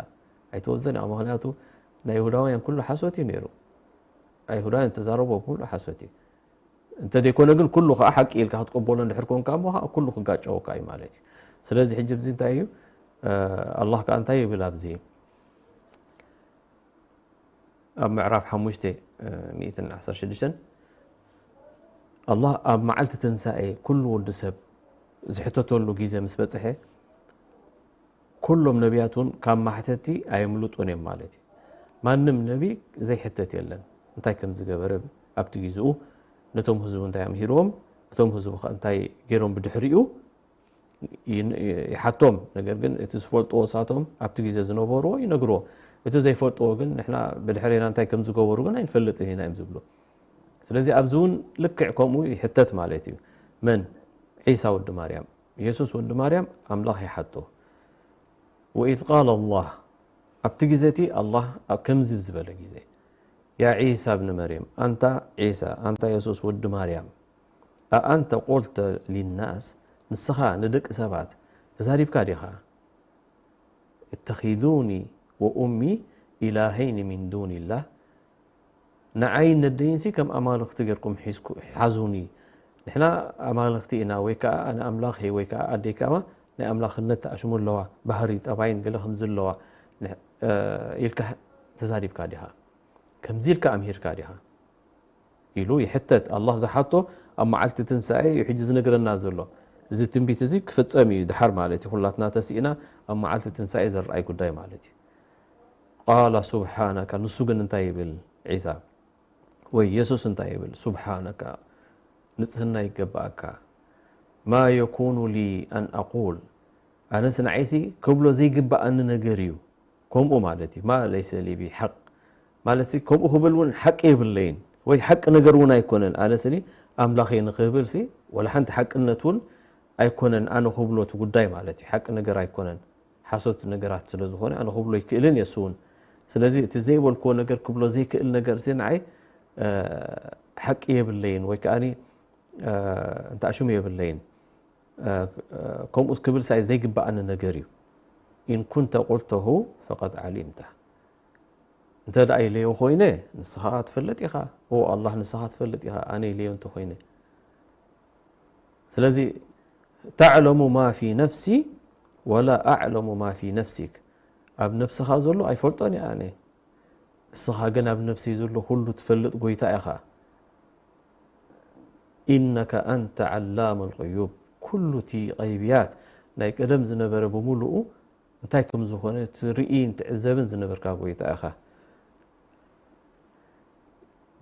ኣይትወስዶን ኢኻ። ምኽንያቱ ናይ ይሁዳውያን ኩሉ ሓሶት እዩ ነይሩ። ኣይሁዳውያን እተዛረብዎ ኩሉ ሓሶት እዩ። እንተ ዘይኮነ ግን ኩሉ ከኣ ሓቂ ኢልካ ክትቅበሎ እንድሕር ኮንካ እሞ ከኣ ኩሉ ክጋጨወካ እዩ ማለት እዩ። ስለዚ ሕጂ ኣብዚ እንታይ እዩ? እ፣ ኣላህ ከኣ እንታይ ይብል ኣብዚ? ኣብ ምዕራፍ ሓሙሽተ፣ እ፣ ሚእትን ዓሰርተ ሽዱሽተን፣ ኣላህ ኣብ መዓልቲ ትንሳኤ ኩሉ ወዲ ሰብ ዝሕተተሉ ግዜ ምስ በጽሐ፣ ኩሎም ነቢያት እውን ካብ ማሕተቲ ኣየምልጡን እዮም ማለት እዩ። ማንም ነቢ ዘይሕተት የለን። እንታይ ከም ዝገበረ ኣብቲ ግዜኡ፣ ነቶም ህዝቡ እንታይ ኣምሂርዎም፣ እቶም ህዝቡ ከ እንታይ ገይሮም ብድሕሪኡ ይን-፣ ይሓቶም። ነገር ግን እቲ ዝፈልጥዎ ሳቶም ኣብቲ ግዜ ዝነበርዎ ይነግርዎ። እቲ ዘይፈልጥዎ ግን ንሕና ብድሕሬና እንታይ ከም ዝገበሩ ግን ኣይንፈልጥን ኢና እዮም ዝብሉ። ስለዚ ኣብዚ እውን ልክዕ ከምኡ ይሕተት ማለት እዩ። መን? ዒሳ ወዲ ማርያም። የሱስ ወዲ ማርያም ኣምላኽ ይሓቶ። ወኢዝ ቃለ ኣላህ፣ ኣብቲ ግዜ እቲ ኣላህ ኣብ ከምዚ ኣብ ዝበለ ግዜ፣ ያ ዒሳ ብኒ መርየም፣ ኣንታ ዒሳ፣ ኣንታ የሱስ ወዲ ማርያም፣ ኣኣንተ ቁልተ ሊናስ፣ ንስኻ ንደቂ ሰባት ተዛሪብካ ዲኻ? እተኺዙኒ ወኡሚ ኢላሀይኒ ሚን ዱኒላህ፣ ንዓይን ነደይንሲ ከም ኣማልኽቲ ጌርኩም ሒዝኩ-፣ ሓዙኒ። ንሕና ኣማልኽቲ ኢና፣ ወይ ከኣ ኣነ ኣምላኽ እየ፣ ወይ ከኣ ኣደይ ከኣ ናይ ኣምላኽነት ትኣሽሙ ኣለዋ፣ ባህሪ ጠባይን ገለ ከምዚ ኣለዋ፣ ንሕ-፣ እ፣ ኢልካ ተዛሪብካ ዲኻ? ከምዚ ኢልካ ኣምሂርካ ዲኻ? ኢሉ ይሕተት። ኣላህ ዝሓቶ ኣብ መዓልቲ ትንሳኤ እዩ ሕጂ ዝነግረና ዘሎ። እዚ ትንቢት እዚ ክፍጸም እዩ ድሓር ማለት እዩ። ኩላትና ተስኢና ኣብ መዓልቲ ትንሳኤ ዝረኣይ ጉዳይ ማለት እዩ። ቃለ ሱብሓነከ፣ ንሱ ግን እንታይ ይብል ዒሳ? ወይ የሱስ እንታይ ይብል? ሱብሓነከ፣ ንጽህና ይገባኣካ። ማ የኩኑ ሊ ኣን ኣቁል፣ ኣነስ ንዓይሲ ክብሎ ዘይግባኣኒ ነገር እዩ። ከምኡ ማለት እዩ። ማ ለይሰ ሊ ቢሓቅ፣ ማለትሲ ከምኡ ክብል እውን ሓቂ የብለይን፣ ወይ ሓቂ ነገር እውን ኣይኮነን። ኣነስኒ ኣምላኽ እየ ንክብልሲ፣ ወላ ሓንቲ ሓቅነት እውን ኣይኮነን ኣነ ክብሎ እቲ ጉዳይ ማለት እዩ። ሓቂ ነገር ኣይኮነን። ሓሶት ነገራት ስለ ዝኾነ ኣነ ክብሎ ይክእልን እየ እሱ እውን። ስለዚ እቲ ዘይበልክዎ ነገር ክብሎ ዘይክእል ነገርሲ ንዓይ፣ እ፣ ሓቂ የብለይን ወይ ከኣኒ፣ እ፣ እንተኣሽሙ የብለይን። እ፣ እ፣ ከምኡስ ክብል ሳይ ዘይግባኣኒ ነገር እዩ። إن كنت قلته فقد علمته. እንተ ደኣ ኢለዮ ኮይነ ንስኻ ትፈልጥ ኢኻ። ኦ ኣላህ ንስኻ ትፈልጥ ኢኻ ኣነ ኢለዮ እንተ ኮይነ። ስለዚ تعلم ما في نفسي ولا أعلم ما في نفسك። ኣብ ነብስኻ ዘሎ ኣይፈልጦን እየ ኣነ። እስኻ ግን ኣብ ነብሰይ ዘሎ ኩሉ ትፈልጥ ጎይታ ኢኻ። إنك أنت علام الغيوب። ኩሉ እቲ غيبيات ናይ ቀደም ዝነበረ ብምሉኡ እንታይ ከም ዝኾነ ትርኢ ትዕዘብን ዝነበርካ ጎይታ ኢኻ።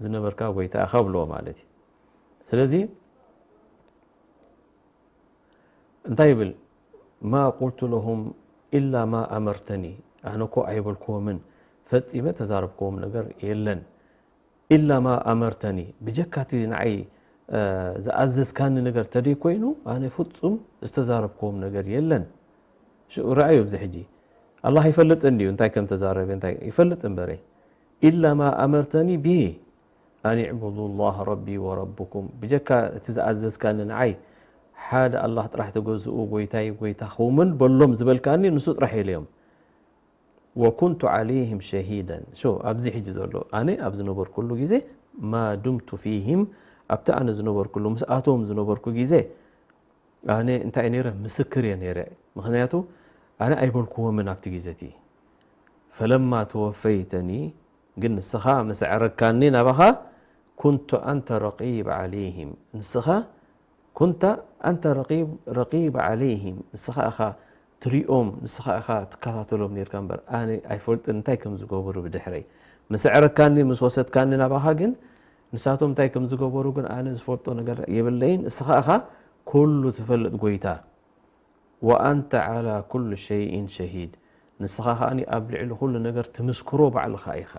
ዝነበርካ ጎይታ ኢኻ ብሎ ማለት እዩ። ስለዚ እንታይ ይብል? ما قلت لهم إلا ما أمرتني። ኣነ እኮ ኣይበልክዎምን፣ ፈጺመ ተዛረብክዎም ነገር የለን። إلا ما أمرتني። ብጀካ እቲ ንዓይ ዝኣዘዝካኒ ነገር ተደይ ኮይኑ ኣነ ፍጹም ዝተዛረብክዎም ነገር የለን። ረኣዩ ኣብዚ ሕጂ ኣላህ ይፈልጥ እንድዩ እንታይ ከም ተዛረበ እንታይ ይፈልጥ እምበረ። إلا ما أمرتني به أن اعبدوا الله ربي وربكم። ብጀካ እቲ ዝኣዘዝካኒ ንዓይ ሓደ ኣላህ ጥራሕ ተገዝኡ ጎይታይ ጎይታኹምን በሎም ዝበልካኒ ንሱ ጥራሕ ኢለዮም። وكنت عليهم شهيدا። ሹ ኣብዚ ሕጂ ዘሎ ኣነ ኣብ ዝነበርኩሉ ግዜ ما دمت فيهم ኣብቲ ኣነ ዝነበርኩሉ ምስኣቶም ዝነበርኩ ግዜ ኣነ እንታይ ነይረ ምስክር እየ ነይረ። ምክንያቱ ኣነ ኣይበልክዎምን ኣብቲ ግዜ እቲ። فلما توفيتني ግን ንስኻ ምስ ኣዕረግካኒ ናባኻ كنت أنت رقيب عليهم። ንስኻ كنت أنت رقيب رقيب عليهم። ንስኻ ኢኻ ትሪኦም ንስኻ ኢኻ ትከታተሎም ነርካ እምበር ኣነ ኣይፈልጥን እንታይ ከም ዝገበሩ ብድሕረይ። ምስ ኣዕረግካኒ ምስ ወሰድካኒ ናባኻ ግን ንሳቶም እንታይ ከም ዝገበሩ ግን ኣነ ዝፈልጦ ነገር የብለይን። እስኻ ኢኻ ኩሉ ትፈልጥ ጎይታ። وأنت على كل شيء شهيد። ንስኻ ከኣ ኣብ ልዕሊ ኩሉ ነገር ትምስክሮ ባዕልኻ ኢኻ።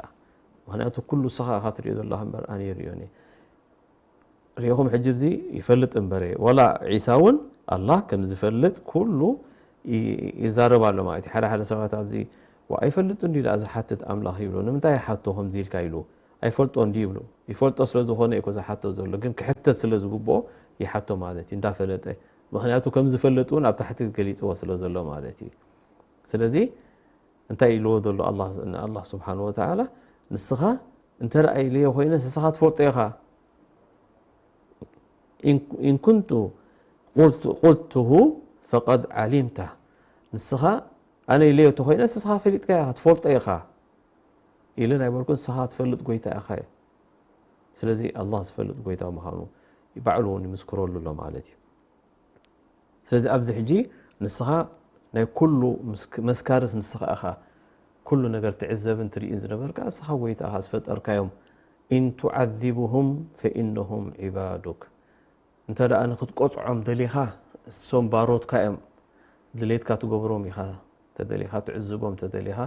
ምክንያቱ ኩሉ እስኻ ኢኻ ትሪኦ ዘለኻ እምበር ኣነ ይሪኦን እየ። ሪኢኹም ሕጂ እዚ ይፈልጥ እምበረ ዋላ ዒሳ እውን ኣላህ ከም ዝፈልጥ ኩሉ ይዛረብ ኣሎ ማለት እዩ። ሓደ ሓደ ሰባት ኣብዚ ዋ ኣይፈልጥ እንዲ ደኣ ዝሓትት ኣምላኽ ይብሉ። ንምንታይ ይሓቶ ከምዚ ኢልካ ኢሉ ኣይፈልጦ እንዲ ይብሉ። ይፈልጦ ስለ ዝኾነ እኮ ዝሓቶ ዘሎ ግን ክሕተት ስለ ዝግብኦ ይሓቶ ማለት እዩ እንዳፈለጠ። ምክንያቱ ከም ዝፈልጥ እውን ኣብ ታሕቲ ገሊፅዎ ስለ ዘሎ ማለት እዩ። ስለዚ እንታይ ኢልዎ ዘሎ ኣላህ ስብሓን ወተዓላ ንስኻ እንተ ደኣ ኢልዮ ኮይነ ንስኻ ትፈልጦ ኢኻ። إن كنت قلته فقد علمته። ንስኻ ኣነ ኢለዮ ተኮይነ ንስኻ ፈሊጥካ ኢኻ ትፈልጦ ኢኻ ኢለ ናይ በልኩ ንስኻ ትፈልጥ ጎይታ ኢኻ እዩ። ስለዚ ኣላህ ዝፈልጥ ጎይታ ምዃኑ ባዕሉ እውን ይምስክረሉ ኣሎ ማለት እዩ። ስለዚ ኣብዚ ሕጂ ንስኻ ናይ ኩሉ መስካርስ ንስኻ ኢኻ። ኩሉ ነገር ትዕዘብን ትርእን ዝነበርካ ንስኻ ጎይታ ኢኻ ዝፈጠርካዮም። إن تعذبهم فإنهم عبادك። እንተ ደኣ ንክትቆጽዖም ደሊኻ እሶም ባሮትካ እዮም። ድሌትካ ትገብሮም ኢኻ። ተደሊኻ ትዕዝቦም ተደሊኻ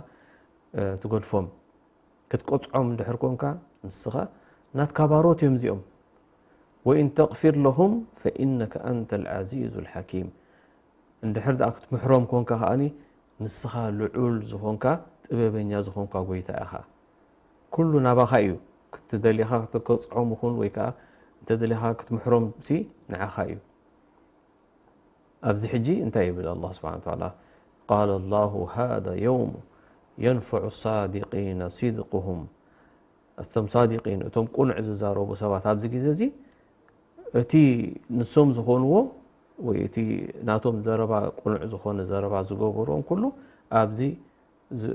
ትገድፎም። ክትቆጽዖም እንድሕር ኮንካ ንስኻ ናትካ ባሮት እዮም እዚኦም። وإن تغفر لهم فإنك أنت العزيز الحكيم። እንድሕር ደኣ ክትምሕሮም ኮንካ ከኣኒ ንስኻ ልዑል ዝኾንካ ጥበበኛ ዝኾንካ ጎይታ ኢኻ። ኩሉ ናባኻ እዩ። ክትደሊኻ ክትቆጽዖም ይኹን ወይ ከዓ እንተደሊኻ ክትምሕሮም ሲ ንዓኻ እዩ። ኣብዚ ሕጂ እንታይ ይብል ኣላህ ስብሓን ወተዓላ? قال الله هذا يوم ينفع الصادقين صدقهم። እቶም ሳዲቂን እቶም ቁኑዕ ዝዛረቡ ሰባት ኣብዚ ግዜ እዚ እቲ ንሶም ዝኾንዎ ወይ እቲ ናቶም ዘረባ ቁኑዕ ዝኾነ ዘረባ ዝገበርዎም ኩሉ ኣብዚ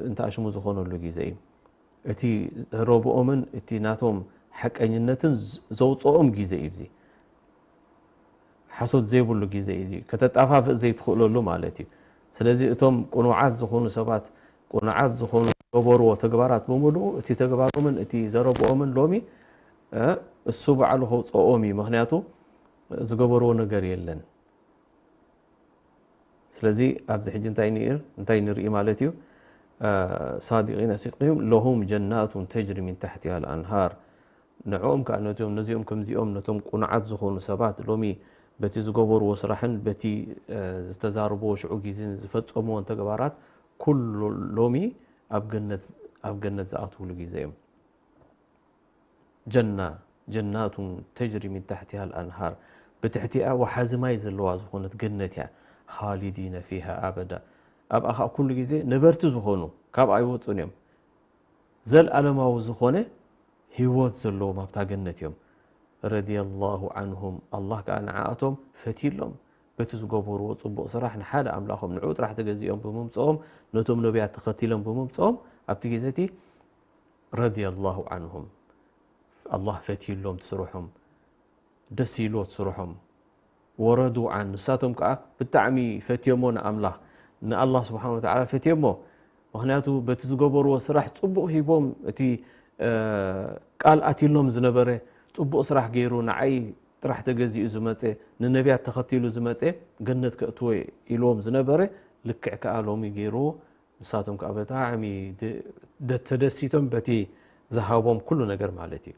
እንተኣሽሙ ዝኾነሉ ግዜ እዩ። እቲ ዘረብኦምን እቲ ናቶም ሓቀኝነትን ዘውፅኦም ግዜ እዩ። እዚ ሓሶት ዘይብሉ ግዜ እዩ። ከተጣፋፍእ ዘይትኽእለሉ ማለት እዩ። ስለዚ እቶም ቅኑዓት ዝኾኑ ሰባት ቅኑዓት ዝኾኑ ዝገበርዎ ተግባራት ብምሉኡ እቲ ተግባሮምን እቲ ዘረብኦምን ሎሚ እሱ ባዕሉ ከውፅኦም እዩ። ምክንያቱ ዝገበርዎ ነገር የለን። ስለዚ ኣብዚ ሕጂ እንታይ ንር እንታይ ንርኢ ማለት እዩ? ሳዲቂነ ሲድቅህም ለሁም ጀናቱን ተጅሪ ሚን ታሕቲሃ ልኣንሃር። ንዕኦም ከዓ ነዚኦም ነዚኦም ከምዚኦም ነቶም ቁኑዓት ዝኾኑ ሰባት ሎሚ በቲ ዝገበርዎ ስራሕን በቲ ዝተዛርብዎ ሽዑ ግዜን ዝፈጸምዎን ተግባራት ኩሉ ሎሚ ኣብ ገነት ኣብ ገነት ዝኣትውሉ ግዜ እዮም። ጀና ጀናቱን ተጅሪ ሚን ታሕቲሃ ልኣንሃር ብትሕቲኣ ወሓዚ ማይ ዘለዋ ዝኾነት ገነት እያ። ኻሊዲነ ፊሃ ኣበዳ ኣብኣ ኸኣ ኩሉ ግዜ ነበርቲ ዝኾኑ፣ ካብኣ ኣይወጹን እዮም። ዘልኣለማዊ ዝኾነ ህይወት ዘለዎም ኣብታ ገነት እዮም። ረዲየላሁ ዐንሁም፣ ኣላህ ከኣ ንዓኣቶም ፈትዩሎም። በቲ ዝገበርዎ ጽቡቕ ስራሕ ንሓደ ኣምላኾም ንዕኡ ጥራሕ ተገዚኦም ብምምጽኦም፣ ነቶም ነቢያት ተኸቲሎም ብምምጽኦም፣ ኣብቲ ግዜ እቲ ረዲየላሁ ዐንሁም፣ ኣላህ ፈትዩሎም ትስርሖም፣ ደስ ኢልዎ ትስርሖም። ወረዱ ዐን፣ ንሳቶም ከኣ ብጣዕሚ ፈትዮሞ ንኣምላኽ፣ ንኣላህ ስብሓን ወተዓላ ፈትዮሞ። ምኽንያቱ በቲ ዝገበርዎ ስራሕ ጽቡቕ ሂቦም፣ እቲ እ፣ ቃል ኣትሎም ዝነበረ ጽቡቕ ስራሕ ገይሩ ንዓይ ጥራሕ ተገዚኡ ዝመጸ፣ ንነቢያት ተኸቲሉ ዝመጸ ገነት ከእትዎ ኢልዎም ዝነበረ ልክዕ ከኣ ሎሚ ገይርዎ። ንሳቶም ከኣ ብጣዕሚ ድ-፣ ደ-፣ ተደሲቶም በቲ ዝሃቦም ኩሉ ነገር ማለት እዩ።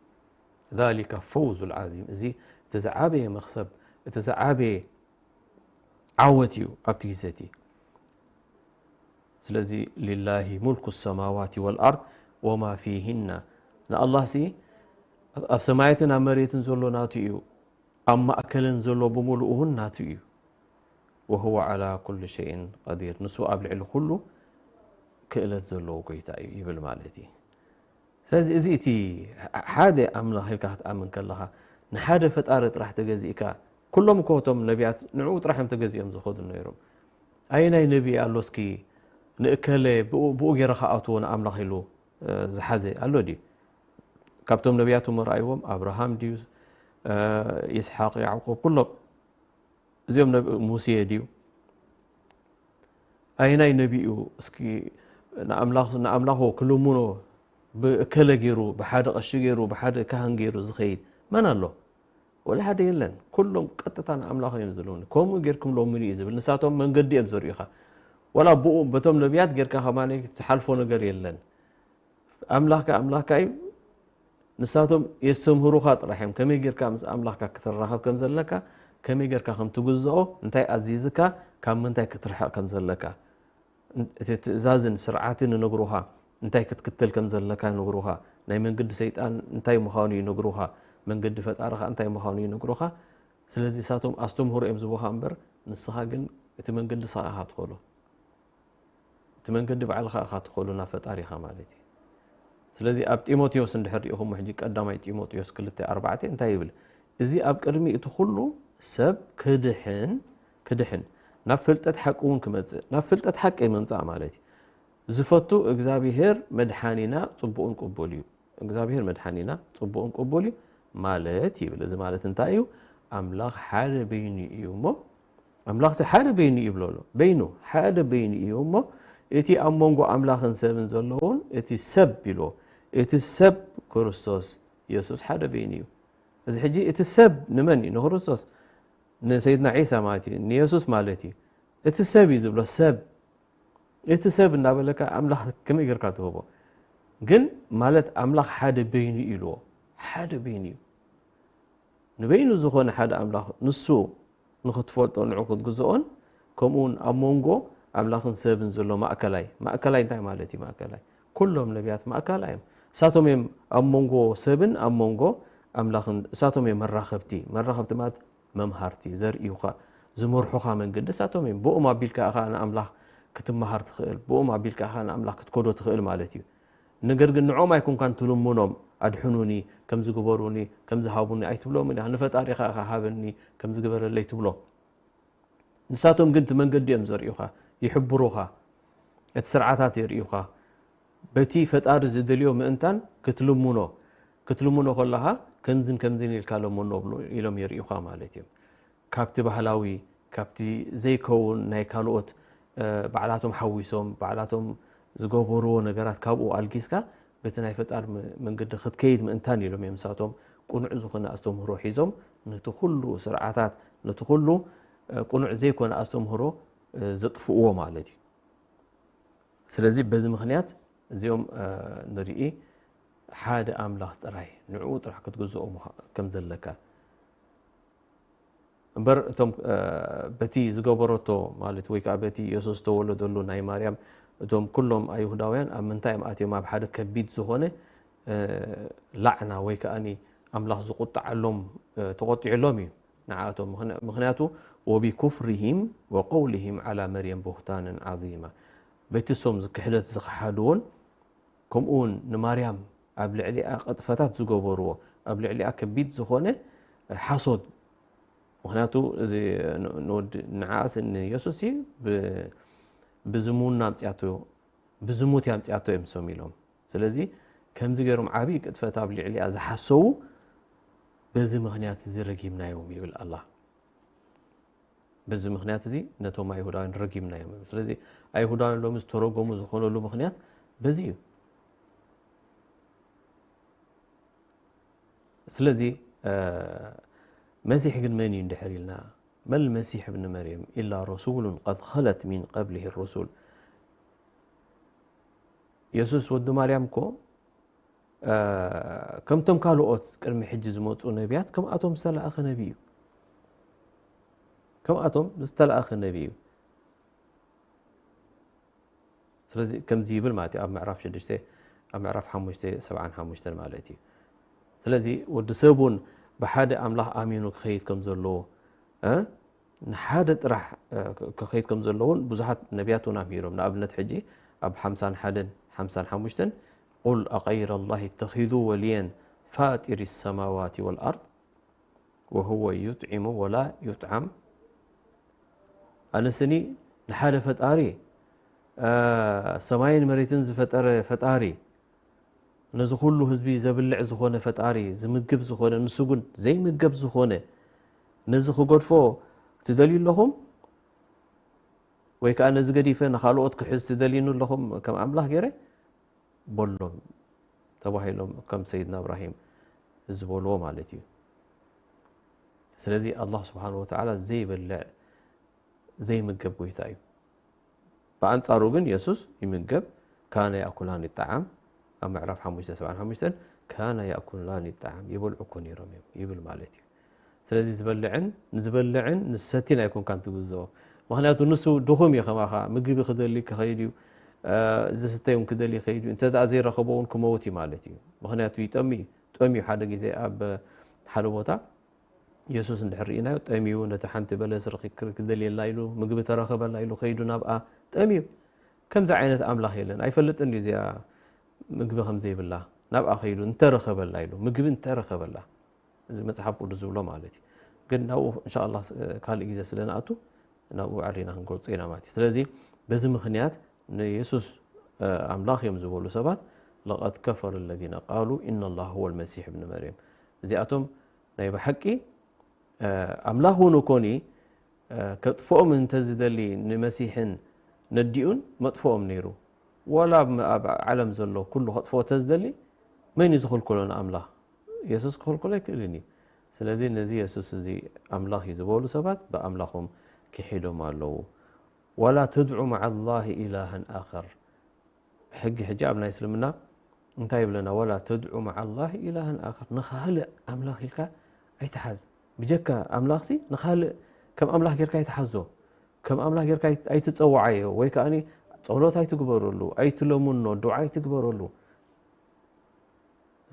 ذلك فوز العظيم። እዚ እቲ ዝዓበየ መኽሰብ፣ እቲ ዝዓበየ ዓወት እዩ ኣብቲ ግዜ እቲ። ስለዚ ሊላሂ ሙልኩ ሰማዋቲ ወልኣርድ ወማ ፊሂና፣ ንኣላህ ሲ ኣብ ሰማያትን ኣብ መሬትን ዘሎ ናቱ እዩ፣ ኣብ ማእከለን ዘሎ ብምሉኡ እውን ናቱ እዩ። ወሁወ ዓላ ኩሉ ሸይን ቀዲር፣ ንሱ ኣብ ልዕሊ ኩሉ ክእለት ዘለዎ ጎይታ እዩ ይብል ማለት እዩ። ስለዚ እዚ እቲ ሓደ ኣምላኽ ኢልካ ክትኣምን ከለኻ፣ ንሓደ ፈጣሪ ጥራሕ ተገዚእካ፣ ኩሎም እኮ እቶም ነቢያት ንዕኡ ጥራሕ እዮም ተገዚኦም ዝኸዱ ነይሮም። ኣየናይ ነቢ ኣሎ እስኪ ንእከለ ብኡ፣ ብኡ ገይረ ክኣትዎ ንኣምላኽ ኢሉ፣ እ፣ ዝሓዘ ኣሎ ድዩ? ካብቶም ነቢያት እሞ ረኣይዎም፣ ኣብርሃም ድዩ፣ እ፣ ይስሓቅ፣ ያዕቆብ፣ ኩሎም እዚኦም ነቢ-፣ ሙሴ ድዩ? ኣየናይ ነቢ እዩ እስኪ ንኣምላኽ-፣ ንኣምላኹ ክልምኖ ብእከለ ገይሩ፣ ብሓደ ቀሺ ገይሩ፣ ብሓደ ካህን ገይሩ ዝኸይድ መን ኣሎ? ወላ ሓደ የለን። ኩሎም ቀጥታ ንኣምላኽ እዮም ዝልምኑ። ከምኡ ጌርኩም ለምኑ እዩ ዝብል። ንሳቶም መንገዲ እዮም ዘርእዩኻ። ወላ ብኡ፣ በቶም ነቢያት ጌርካ ከማን ትሓልፎ ነገር የለን። ኣምላኽካ ኣምላኽካ እዩ። ንሳቶም የስተምህሩኻ ጥራሕ እዮም። ከመይ ጌርካ ምስ ኣምላኽካ ክትራኸብ ከም ዘለካ፣ ከመይ ጌርካ ከም ትግዝኦ፣ እንታይ ኣዚዝካ፣ ካብ ምንታይ ክትርሕቕ ከም ዘለካ፣ እቲ ትእዛዝን ስርዓትን ይነግሩኻ። እንታይ ክትክተል ከም ዘለካ ይነግሩኻ። ናይ መንገዲ ሰይጣን እንታይ ምዃኑ ይነግሩኻ። መንገዲ ፈጣሪ ኸኣ እንታይ ምዃኑ ይነግሩኻ። ስለዚ ንሳቶም ኣስተምህሮ እዮም ዝህቡኻ እምበር፣ ንስኻ ግን እቲ መንገዲ ንስኻ ኢኻ ትኸዶ። እቲ መንገዲ ባዕልኻ ኢኻ ትኸዶ ናብ ፈጣሪኻ ማለት እዩ። ስለዚ ኣብ ጢሞቴዎስ እንድሕር ሪኢኹሞ ሕጂ ቀዳማይ ጢሞቴዎስ ክልተ ኣርባዕተ እንታይ ይብል? እዚ ኣብ ቅድሚ እቲ ኩሉ ሰብ ክድሕን፣ ክድሕን፣ ናብ ፍልጠት ሓቂ እውን ክመጽእ፣ ናብ ፍልጠት ሓቂ ምምጻእ ማለት እዩ። ዝፈቱ እግዚኣብሄር መድሓኒና ጽቡቕን ቅቡል እዩ። እግዚኣብሄር መድሓኒና ጽቡቕን ቅቡል እዩ ማለት ይብል። እዚ ማለት እንታይ እዩ? ኣምላኽ ሓደ በይኑ እዩ እሞ፣ ኣምላኽሲ ሓደ በይኑ እዩ ይብሎ ኣሎ። በይኑ፣ ሓደ በይኑ እዩ እሞ፣ እቲ ኣብ መንጎ ኣምላኽን ሰብን ዘሎ እውን እቲ ሰብ ኢልዎ። እቲ ሰብ ክርስቶስ የሱስ ሓደ በይኑ እዩ። እዚ ሕጂ እቲ ሰብ ንመን እዩ? ንክርስቶስ፣ ንሰይድና ዒሳ ማለት እዩ፣ ንየሱስ ማለት እዩ። እቲ ሰብ እዩ ዝብሎ፣ ሰብ። እቲ ሰብ እናበለካ ኣምላኽ ከመይ ጌርካ ትህቦ? ግን ማለት ኣምላኽ ሓደ በይኑ እዩ ኢልዎ። ሓደ በይኑ እዩ። ንበይኑ ዝኾነ ሓደ ኣምላኽ ንሱ ንኽትፈልጦ ንዑ ክትግዝኦን፣ ከምኡ እውን ኣብ መንጎ ኣምላኽን ሰብን ዘሎ ማእከላይ። ማእከላይ እንታይ ማለት እዩ? ማእከላይ ኩሎም ነቢያት ማእከላይ እዮም። እሳቶም እዮም ኣብ መንጎ ሰብን ኣብ መንጎ ኣምላኽን፣ እሳቶም እዮም መራኸብቲ። መራኸብቲ ማለት መምሃርቲ፣ ዘርእዩኻ፣ ዝመርሑኻ መንገዲ እሳቶም እዮም። ብኦም ኣቢልካ ኢኻ ንኣምላኽ ክትመሃር ትኽእል፣ ብኦም ኣቢልካ ኢኻ ንኣምላኽ ክትከዶ ትኽእል ማለት እዩ። ነገር ግን ንዕኦም ኣይኮንካን ትልምኖም፣ "ኣድሕኑኒ፣ ከምዚ ግበሩኒ፣ ከምዚ ሃቡኒ" ኣይትብሎምን ኢኻ። ንፈጣሪኻ ኢኻ "ሃበኒ፣ ከምዚ ግበረለይ" ትብሎ። ንሳቶም ግን እቲ መንገዲ እዮም ዘርእዩኻ፣ ይሕብሩኻ፣ እቲ ስርዓታት የርእዩኻ። በቲ ፈጣሪ ዝደልዮ ምእንታን ክትልምኖ፣ ክትልምኖ ከለኻ ከምዝን ከምዝን ኢልካ ለምኖ ብሎ-፣ ኢሎም የርእዩኻ ማለት እዮም። ካብቲ ባህላዊ፣ ካብቲ ዘይከውን ናይ ካልኦት፣ እ፣ ባዕላቶም ሓዊሶም፣ ባዕላቶም ዝገበርዎ ነገራት ካብኡ ኣልጊስካ በቲ ናይ ፈጣሪ መ-፣ መንገዲ ክትከይድ ምእንታን ኢሎም እዮም ንሳቶም ቅኑዕ ዝኾነ ኣስተምህሮ ሒዞም ነቲ ኩሉ ስርዓታት፣ ነቲ ኩሉ፣ እ፣ ቅኑዕ ዘይኮነ ኣስተምህሮ፣ እ፣ ዘጥፍእዎ ማለት እዩ። ስለዚ በዚ ምኽንያት እዚኦም፣ እ፣ ንርኢ ሓደ ኣምላኽ ጥራይ፣ ንዕኡ ጥራሕ ክትግዝኦ ምዃ-፣ ከም ዘለካ። እምበር እቶም፣ እ፣ በቲ ዝገበረቶ ማለት ወይ ከኣ በቲ የሱስ ዝተወለደሉ ናይ ማርያም እቶም ኩሎም ኣይሁዳውያን ኣብ ምንታይ እዮም ኣትዮም? ኣብ ሓደ ከቢድ ዝኾነ፣ እ፣ ላዕና ወይ ከኣኒ ኣምላኽ ዝቁጣዓሎም፣ እ፣ ተቆጢዕሎም እዩ ንዓኣቶም። ምኽንያ-፣ ምኽንያቱ "ወቢኩፍሪሂም ወቀውሊሂም ዓላ መርየም ቡህታንን ዓዚማ"፣ በቲ እሶም ክሕደት ዝኸሓድዎን ከምኡ እውን ንማርያም ኣብ ልዕሊኣ ቅጥፈታት ዝገበርዎ ኣብ ልዕሊኣ ከቢድ ዝኾነ ሓሶት። ምክንያቱ እዚ ንወዲ ንዓኣስ ንየሱስ ብዝሙና ኣምፅያቶ ብዝሙት ያምፅያቶ እዮም ሶም ኢሎም። ስለዚ ከምዚ ገይሮም ዓብዪ ቅጥፈት ኣብ ልዕሊኣ ዝሓሰዉ በዚ ምክንያት እዚ ረጊምናዮም ይብል ኣላ። በዚ ምክንያት እዚ ነቶም ኣይሁዳውያን ረጊምናዮም። ስለዚ ኣይሁዳውያን ሎሚ ዝተረጎሙ ዝኾነሉ ምክንያት በዚ እዩ። ስለዚ መሲሕ ግን መን እዩ እንድሕር ኢልና መል መሲሕ እብኒ መርየም ኢላ ረሱሉን ቀድ ኸለት ሚን ቀብሊህ ሩሱል። የሱስ ወዲ ማርያም እኮ ከምቶም ካልኦት ቅድሚ ሕጂ ዝመፁ ነቢያት ከምኣቶም ዝተላእኸ ነቢ እዩ። ከምኣቶም ዝተላእኸ ነቢ እዩ። ስለዚ ከምዚ ይብል ማለት እዩ ኣብ ምዕራፍ ሽዱሽተ ኣብ ምዕራፍ ሓሙሽተ ሰብዓን ሓሙሽተን ማለት እዩ። ስለዚ ወዲ ሰብ እውን ብሓደ ኣምላኽ ኣሚኑ ክኸይድ ከም ዘለዎ ንሓደ ጥራሕ ክኸይድ ከም ዘለዎን ብዙሓት ነቢያት እውን ኣምሂሮም። ንኣብነት ሕጂ ኣብ ሓምሳን ሓደን ሓምሳን ሓሙሽተን ቁል ኣቀይረ ላህ ተኺዙ ወልየን ፋጢር ሰማዋት ወልኣርድ ወህወ ዩጥዒሙ ወላ ዩጥዓም። ኣነስኒ ንሓደ ፈጣሪ ሰማይን መሬትን ዝፈጠረ ፈጣሪ ነዚ ኩሉ ህዝቢ ዘብልዕ ዝኾነ ፈጣሪ ዝምግብ ዝኾነ ንሱ ግን ዘይምገብ ዝኾነ ነዚ ክገድፎ ትደልዩ ኣለኹም ወይ ከዓ ነዚ ገዲፈ ንካልኦት ክሕዝ ትደልዩኒ ኣለኹም ከም ኣምላኽ ገይረ በሎም ተባሂሎም ከም ሰይድና እብራሂም ዝበልዎ ማለት እዩ። ስለዚ ኣላህ ስብሓን ወተዓላ ዘይበልዕ ዘይምገብ ጎይታ እዩ። ብኣንጻሩ ግን የሱስ ይምገብ ካነ ያእኩላኒ ጣዓም ኣብ ምዕራፍ ሓሙሽተ ሰብዓን ሓሙሽተን ካነ ያእኩላኒ ጣዓም ይበልዑ እኮ ነይሮም እዮም ይብል ማለት እዩ። ስለዚ ዝበልዕን ንዝበልዕን ንዝሰትን ኣይኮንካን ትግዝኦ። ምክንያቱ ንሱ ድኹም እዩ ከማኻ ምግቢ ክደሊ ክኸይድ እዩ ዝስተይ እውን ክደሊ ይኸይድ እዩ እንተ ዘይረኸቦ እውን ክመውት እዩ ማለት እዩ። ምክንያቱ ይጠሚ እዩ ጠሚ እዩ ሓደ ግዜ ኣብ ሓደ ቦታ የሱስ እንድሕር ርኢናዮ ጠምዩ ነቲ ሓንቲ በለስ ርክክር ክደልየላ ኢሉ ምግቢ ተረኸበላ ኢሉ ከይዱ ናብኣ ጠምዩ። ከምዚ ዓይነት ኣምላኽ የለን ኣይፈልጥን ድዩ እዚኣ ምግቢ ከም ዘይብላ ናብኣ ከይዱ እንተረኸበላ ኢሉ ምግቢ እንተረኸበላ እዚ መፅሓፍ ቅዱስ ዝብሎ ማለት እዩ። ግን ናብኡ እንሻ ኣላ ካልእ ግዜ ስለ ንኣቱ ናብኡ ዓሪና ክንገልፆ ኢና ማለት እዩ። ስለዚ በዚ ምክንያት ንየሱስ ኣምላኽ እዮም ዝበሉ ሰባት ለቀድ ከፈረ ለዚነ ቃሉ ኢነላህ ሁወ ልመሲሕ እብኒ መርየም እዚኣቶም ናይ ብሓቂ ኣምላኽ እውን እኮኒ ከጥፍኦም እንተዝደሊ ንመሲሕን ነዲኡን መጥፍኦም ነይሩ። ወላ ኣብ ዓለም ዘሎ ኩሉ ከጥፍኦ ተዝደሊ መን እዩ ዝኽልክሎ ንኣምላኽ? የሱስ ክኽልክሎ ኣይክእልን እዩ። ስለዚ ነዚ የሱስ እዚ ኣምላኽ እዩ ዝበሉ ሰባት ብኣምላኾም ክሒዶም ኣለዉ። ወላ ተድዑ መዓ ላሂ ኢላሃን ኣኸር ሕጊ ሕጂ ኣብ ናይ እስልምና እንታይ ይብለና ወላ ተድዑ መዓ ላህ ኢላሃን ኣኸር ንኻልእ ኣምላኽ ኢልካ ኣይትሓዝ ብጀካ ኣምላኽሲ ንኻልእ ከም ኣምላኽ ጌርካ ኣይትሓዞ ከም ኣምላኽ ጌርካ ኣይትፀዋዓዮ ወይ ከዓ ፀሎት ኣይትግበረሉ ኣይትለምኖ ዱዓ ኣይትግበረሉ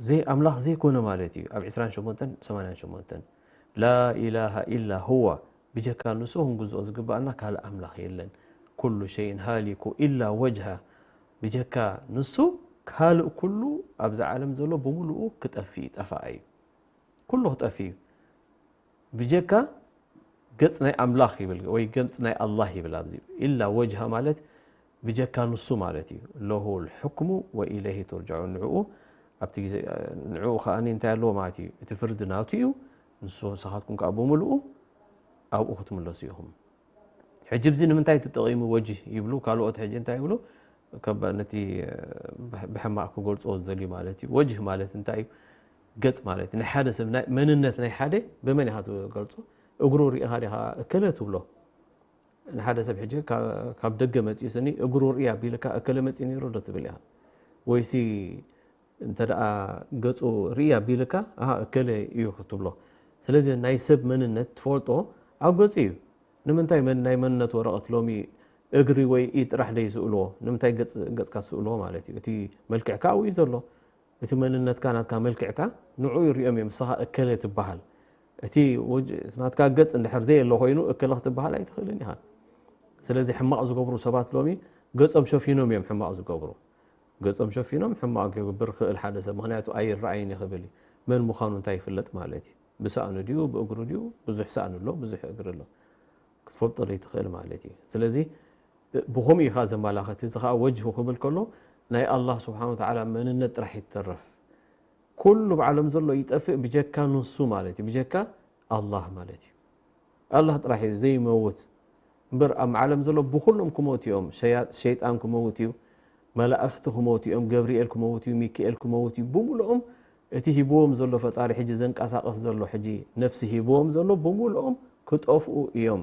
ዘይ ኣምላኽ ዘይኮነ ማለት እዩ ኣብ ዕስራን ሸሞንተን ሰማንያን ሸሞንተን ላኢላሃ ኢላ ሁዋ ብጀካ ንሱ ክንግዝኦ ዝግባኣና ካልእ ኣምላኽ የለን ኩሉ ሸይን ሃሊኩ ኢላ ወጅሃ ብጀካ ንሱ ካልእ ኩሉ ኣብዛ ዓለም ዘሎ ብምሉኡ ክጠፍእ ጠፋኣ እዩ ኩሉ ክጠፍእ እዩ ብጀካ ገጽ ናይ ኣምላኽ ይብል ወይ ገጽ ናይ ኣላህ ይብል ኣብዚ ኢላ ወጅሃ ማለት ብጀካ ንሱ ማለት እዩ ለሁ ልሕክሙ ወኢለይህ ቱርጃዑን ንዕኡ ኣብቲ ግዜ ንዕኡ ከኣ እንታይ ኣለዎ ማለት እዩ እቲ ፍርዲ ናቱ እዩ ንሱ ንስኻትኩም ከኣ ብምልኡ ኣብኡ ክትምለሱ ኢኹም ሕጂ ብዚ ንምንታይ ተጠቒሙ ወጅህ ይብሉ ካልኦት ሕጂ እንታይ ይብሉ ነቲ ብሕማቕ ክገልፅዎ ዝደልዩ ማለት እዩ ወጅህ ማለት እንታይ እዩ ገጽ ማለት ናይ ሓደ ሰብ መንነት ናይ ሓደ ብመን ኢኻ ትገልጾ እግሩ ርኢኻ ዲኻ እከለ ትብሎ ንሓደ ሰብ ሕጂ ካብ ደገ መፂኡ ስኒ እግሩ ርኢ ኣቢልካ እከለ መፂኡ ነይሩ ዶ ትብል ኢኻ ወይሲ እንተ ደኣ ገፁ ርኢ ኣቢልካ ኣሃ እከለ እዩ ክትብሎ ስለዚ ናይ ሰብ መንነት ትፈልጦ ኣብ ገፁ እዩ ንምንታይ ናይ መንነት ወረቐት ሎሚ እግሪ ወይ ኢድ ጥራሕ ደይ ስእልዎ ንምንታይ ገፅካ ስእልዎ ማለት እዩ እቲ መልክዕካ ኣብኡ እዩ ዘሎ እቲ መንነትካ ናትካ መልክዕካ ንዑ ይሪኦም እዮም ንስኻ እከለ ትበሃል እቲ ናትካ ገፅ እንድሕር ዘይ ኣሎ ኮይኑ እከለ ክትበሃል ኣይትኽእልን ኢኻ ስለዚ ሕማቕ ዝገብሩ ሰባት ሎሚ ገጾም ሸፊኖም እዮም ሕማቕ ዝገብሩ። ገጾም ሸፊኖም ሕማቕ ክገብር ክእል ሓደ ሰብ፣ ምኽንያቱ ኣይረኣይን እዩ ክብል እዩ። መን ምዃኑ እንታይ ይፍለጥ ማለት እዩ። ብሳእኑ ድዩ፣ ብእግሩ ድዩ፣ ብዙሕ ሳእኑ ኣሎ፣ ብዙሕ እግሪ ኣሎ። ክትፈልጦ ዘይትኽእል ማለት እዩ። ስለዚ ብኸምኡ እዩ ኸዓ ዘመላኽት። እዚ ኸዓ ወጅሁ ክብል ከሎ ናይ ኣላህ ስብሓን ወተዓላ መንነት ጥራሕ ይተረፍ። ኩሉ ብዓለም ዘሎ ይጠፍእ ብጀካ ንሱ ማለት እዩ። ብጀካ ኣላህ ማለት እዩ። ኣላህ ጥራሕ እዩ ዘይመውት። እምበር ኣብ ዓለም ዘሎ ብኹሎም ክመውት እዮም። ሸያ-፣ ሸይጣን ክመውት እዩ። መላእኽቲ ክመውት እዮም። ገብርኤል ክመውት እዩ። ሚካኤል ክመውት እዩ። ብምልኦም እቲ ሂብዎም ዘሎ ፈጣሪ ሕጂ ዘንቀሳቐስ ዘሎ ሕጂ ነፍሲ ሂብዎም ዘሎ ብምልኦም ክጠፍኡ እዮም።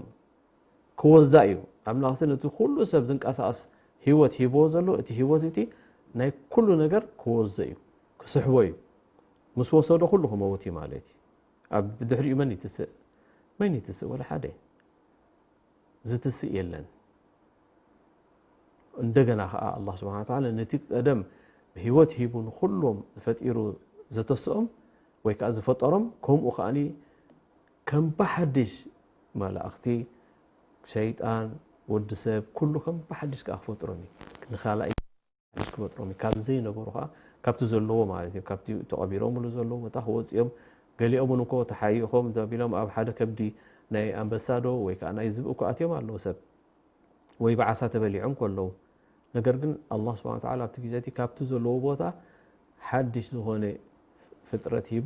ክወዛ እዩ። ኣምላኽሲ ነቲ ኩሉ ሰብ ዝንቀሳቐስ ህይወት ሂብዎ ዘሎ እቲ ህይወት እቲ ናይ ኩሉ ነገር ክወዞ እዩ። ክስሕቦ እዩ። ምስ ወሰዶ ኩሉ ክመውት እዩ ማለት እዩ። ኣብ ድሕሪኡ መን ይትስእ? መን ይትስእ? ወላ ሓደ። ዝትስእ የለን። እንደገና ኸዓ ኣላህ ስብሓን ወተዓላ ነቲ ቀደም ህይወት ሂቡ ንኹሎም ፈጢሩ ዘተስኦም ወይ ከዓ ዝፈጠሮም ከምኡ ከዓኒ ከም ብሓድሽ መላእኽቲ፣ ሸይጣን፣ ወዲ ሰብ ኩሉ ከም ብሓድሽ ከዓ ክፈጥሮም እዩ። ንኻልኣይ ሓድሽ ክፈጥሮም እዩ። ካብ ዘይነበሩ ከዓ ካብቲ ዘለዎ ማለት እዩ። ካብቲ ተቐቢሮምሉ ዘለዉ ቦታ ክወፅኦም ገሊኦም እውን እኮ ተሓይኾም ተቢሎም ኣብ ሓደ ከብዲ ናይ ኣንበሳ ዶ ወይ ከዓ ናይ ዝብኢ እኮ ኣትዮም ኣለዉ ሰብ። ወይ ብዓሳ ተበሊዖም ከለዉ። ነገር ግን ኣላህ ስብሓን ወተዓላ ኣብቲ ግዜ እቲ ካብቲ ዘለዎ ቦታ ሓድሽ ዝኾነ ፍጥረት ሂቡ፣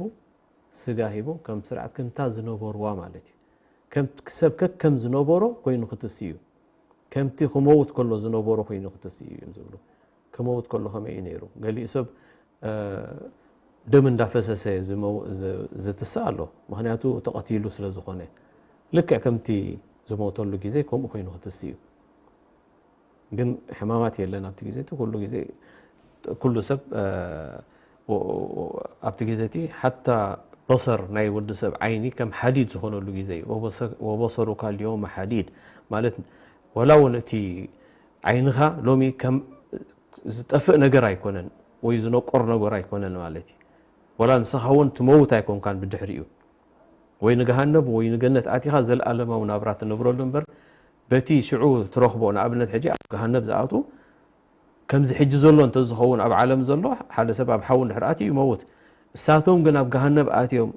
ስጋ ሂቡ፣ ከም ስርዓት ከምታ ዝነበርዋ ማለት እዩ። ከም ሰብ ከከም ዝነበሮ ኮይኑ ክትስእ እዩ። ከምቲ ክመውት ከሎ ዝነበሮ ኮይኑ ክትስእ እዩ እዮም ዝብሉ። ክመውት ከሎ ከመይ እዩ ነይሩ? ገሊኡ ሰብ እ፣ ደም እንዳፈሰሰ ዝመው-፣ ዝ-፣ ዝትስእ ኣሎ። ምኽንያቱ ተቐቲሉ ስለ ዝኾነ። ልክዕ ከምቲ ዝሞተሉ ግዜ ከምኡ ኮይኑ ክትስእ እዩ። ግን ሕማማት የለን ኣብቲ ግዜ እቲ። ኩሉ ግዜ፣ ኩሉ ሰብ፣ እ፣ ወ-፣ ወ-፣ ኣብቲ ግዜ እቲ ሓታ በሰር ናይ ወዲ ሰብ ዓይኒ ከም ሓዲድ ዝኾነሉ ግዜ እዩ። ወበሰ-፣ ወበሰሩካ ልየውመ ሓዲድ ማለት፣ ወላ እውን እቲ ዓይንኻ ሎሚ ከም ዝጠፍእ ነገር ኣይኮነን፣ ወይ ዝነቆር ነገር ኣይኮነን ማለት እዩ። ወላ ንስኻ እውን ትመውት ኣይኮንካን ብድሕሪኡ። ወይ ንገሃነብ ወይ ንገነት ኣቲኻ ዘለኣለማዊ ናብራ ትነብረሉ እምበር፣ በቲ ሽዑ ትረኽቦ፣ ንኣብነት ሕጂ ኣብ ገሃነብ ዝኣትዉ፣ ከምዚ ሕጂ ዘሎ እንተዝኸውን ኣብ ዓለም ዘሎ፣ ሓደ ሰብ ኣብ ሓዊ እንድሕር ኣትዩ ይመውት። እሳቶም ግን ኣብ ገሃነብ ኣትዮም፣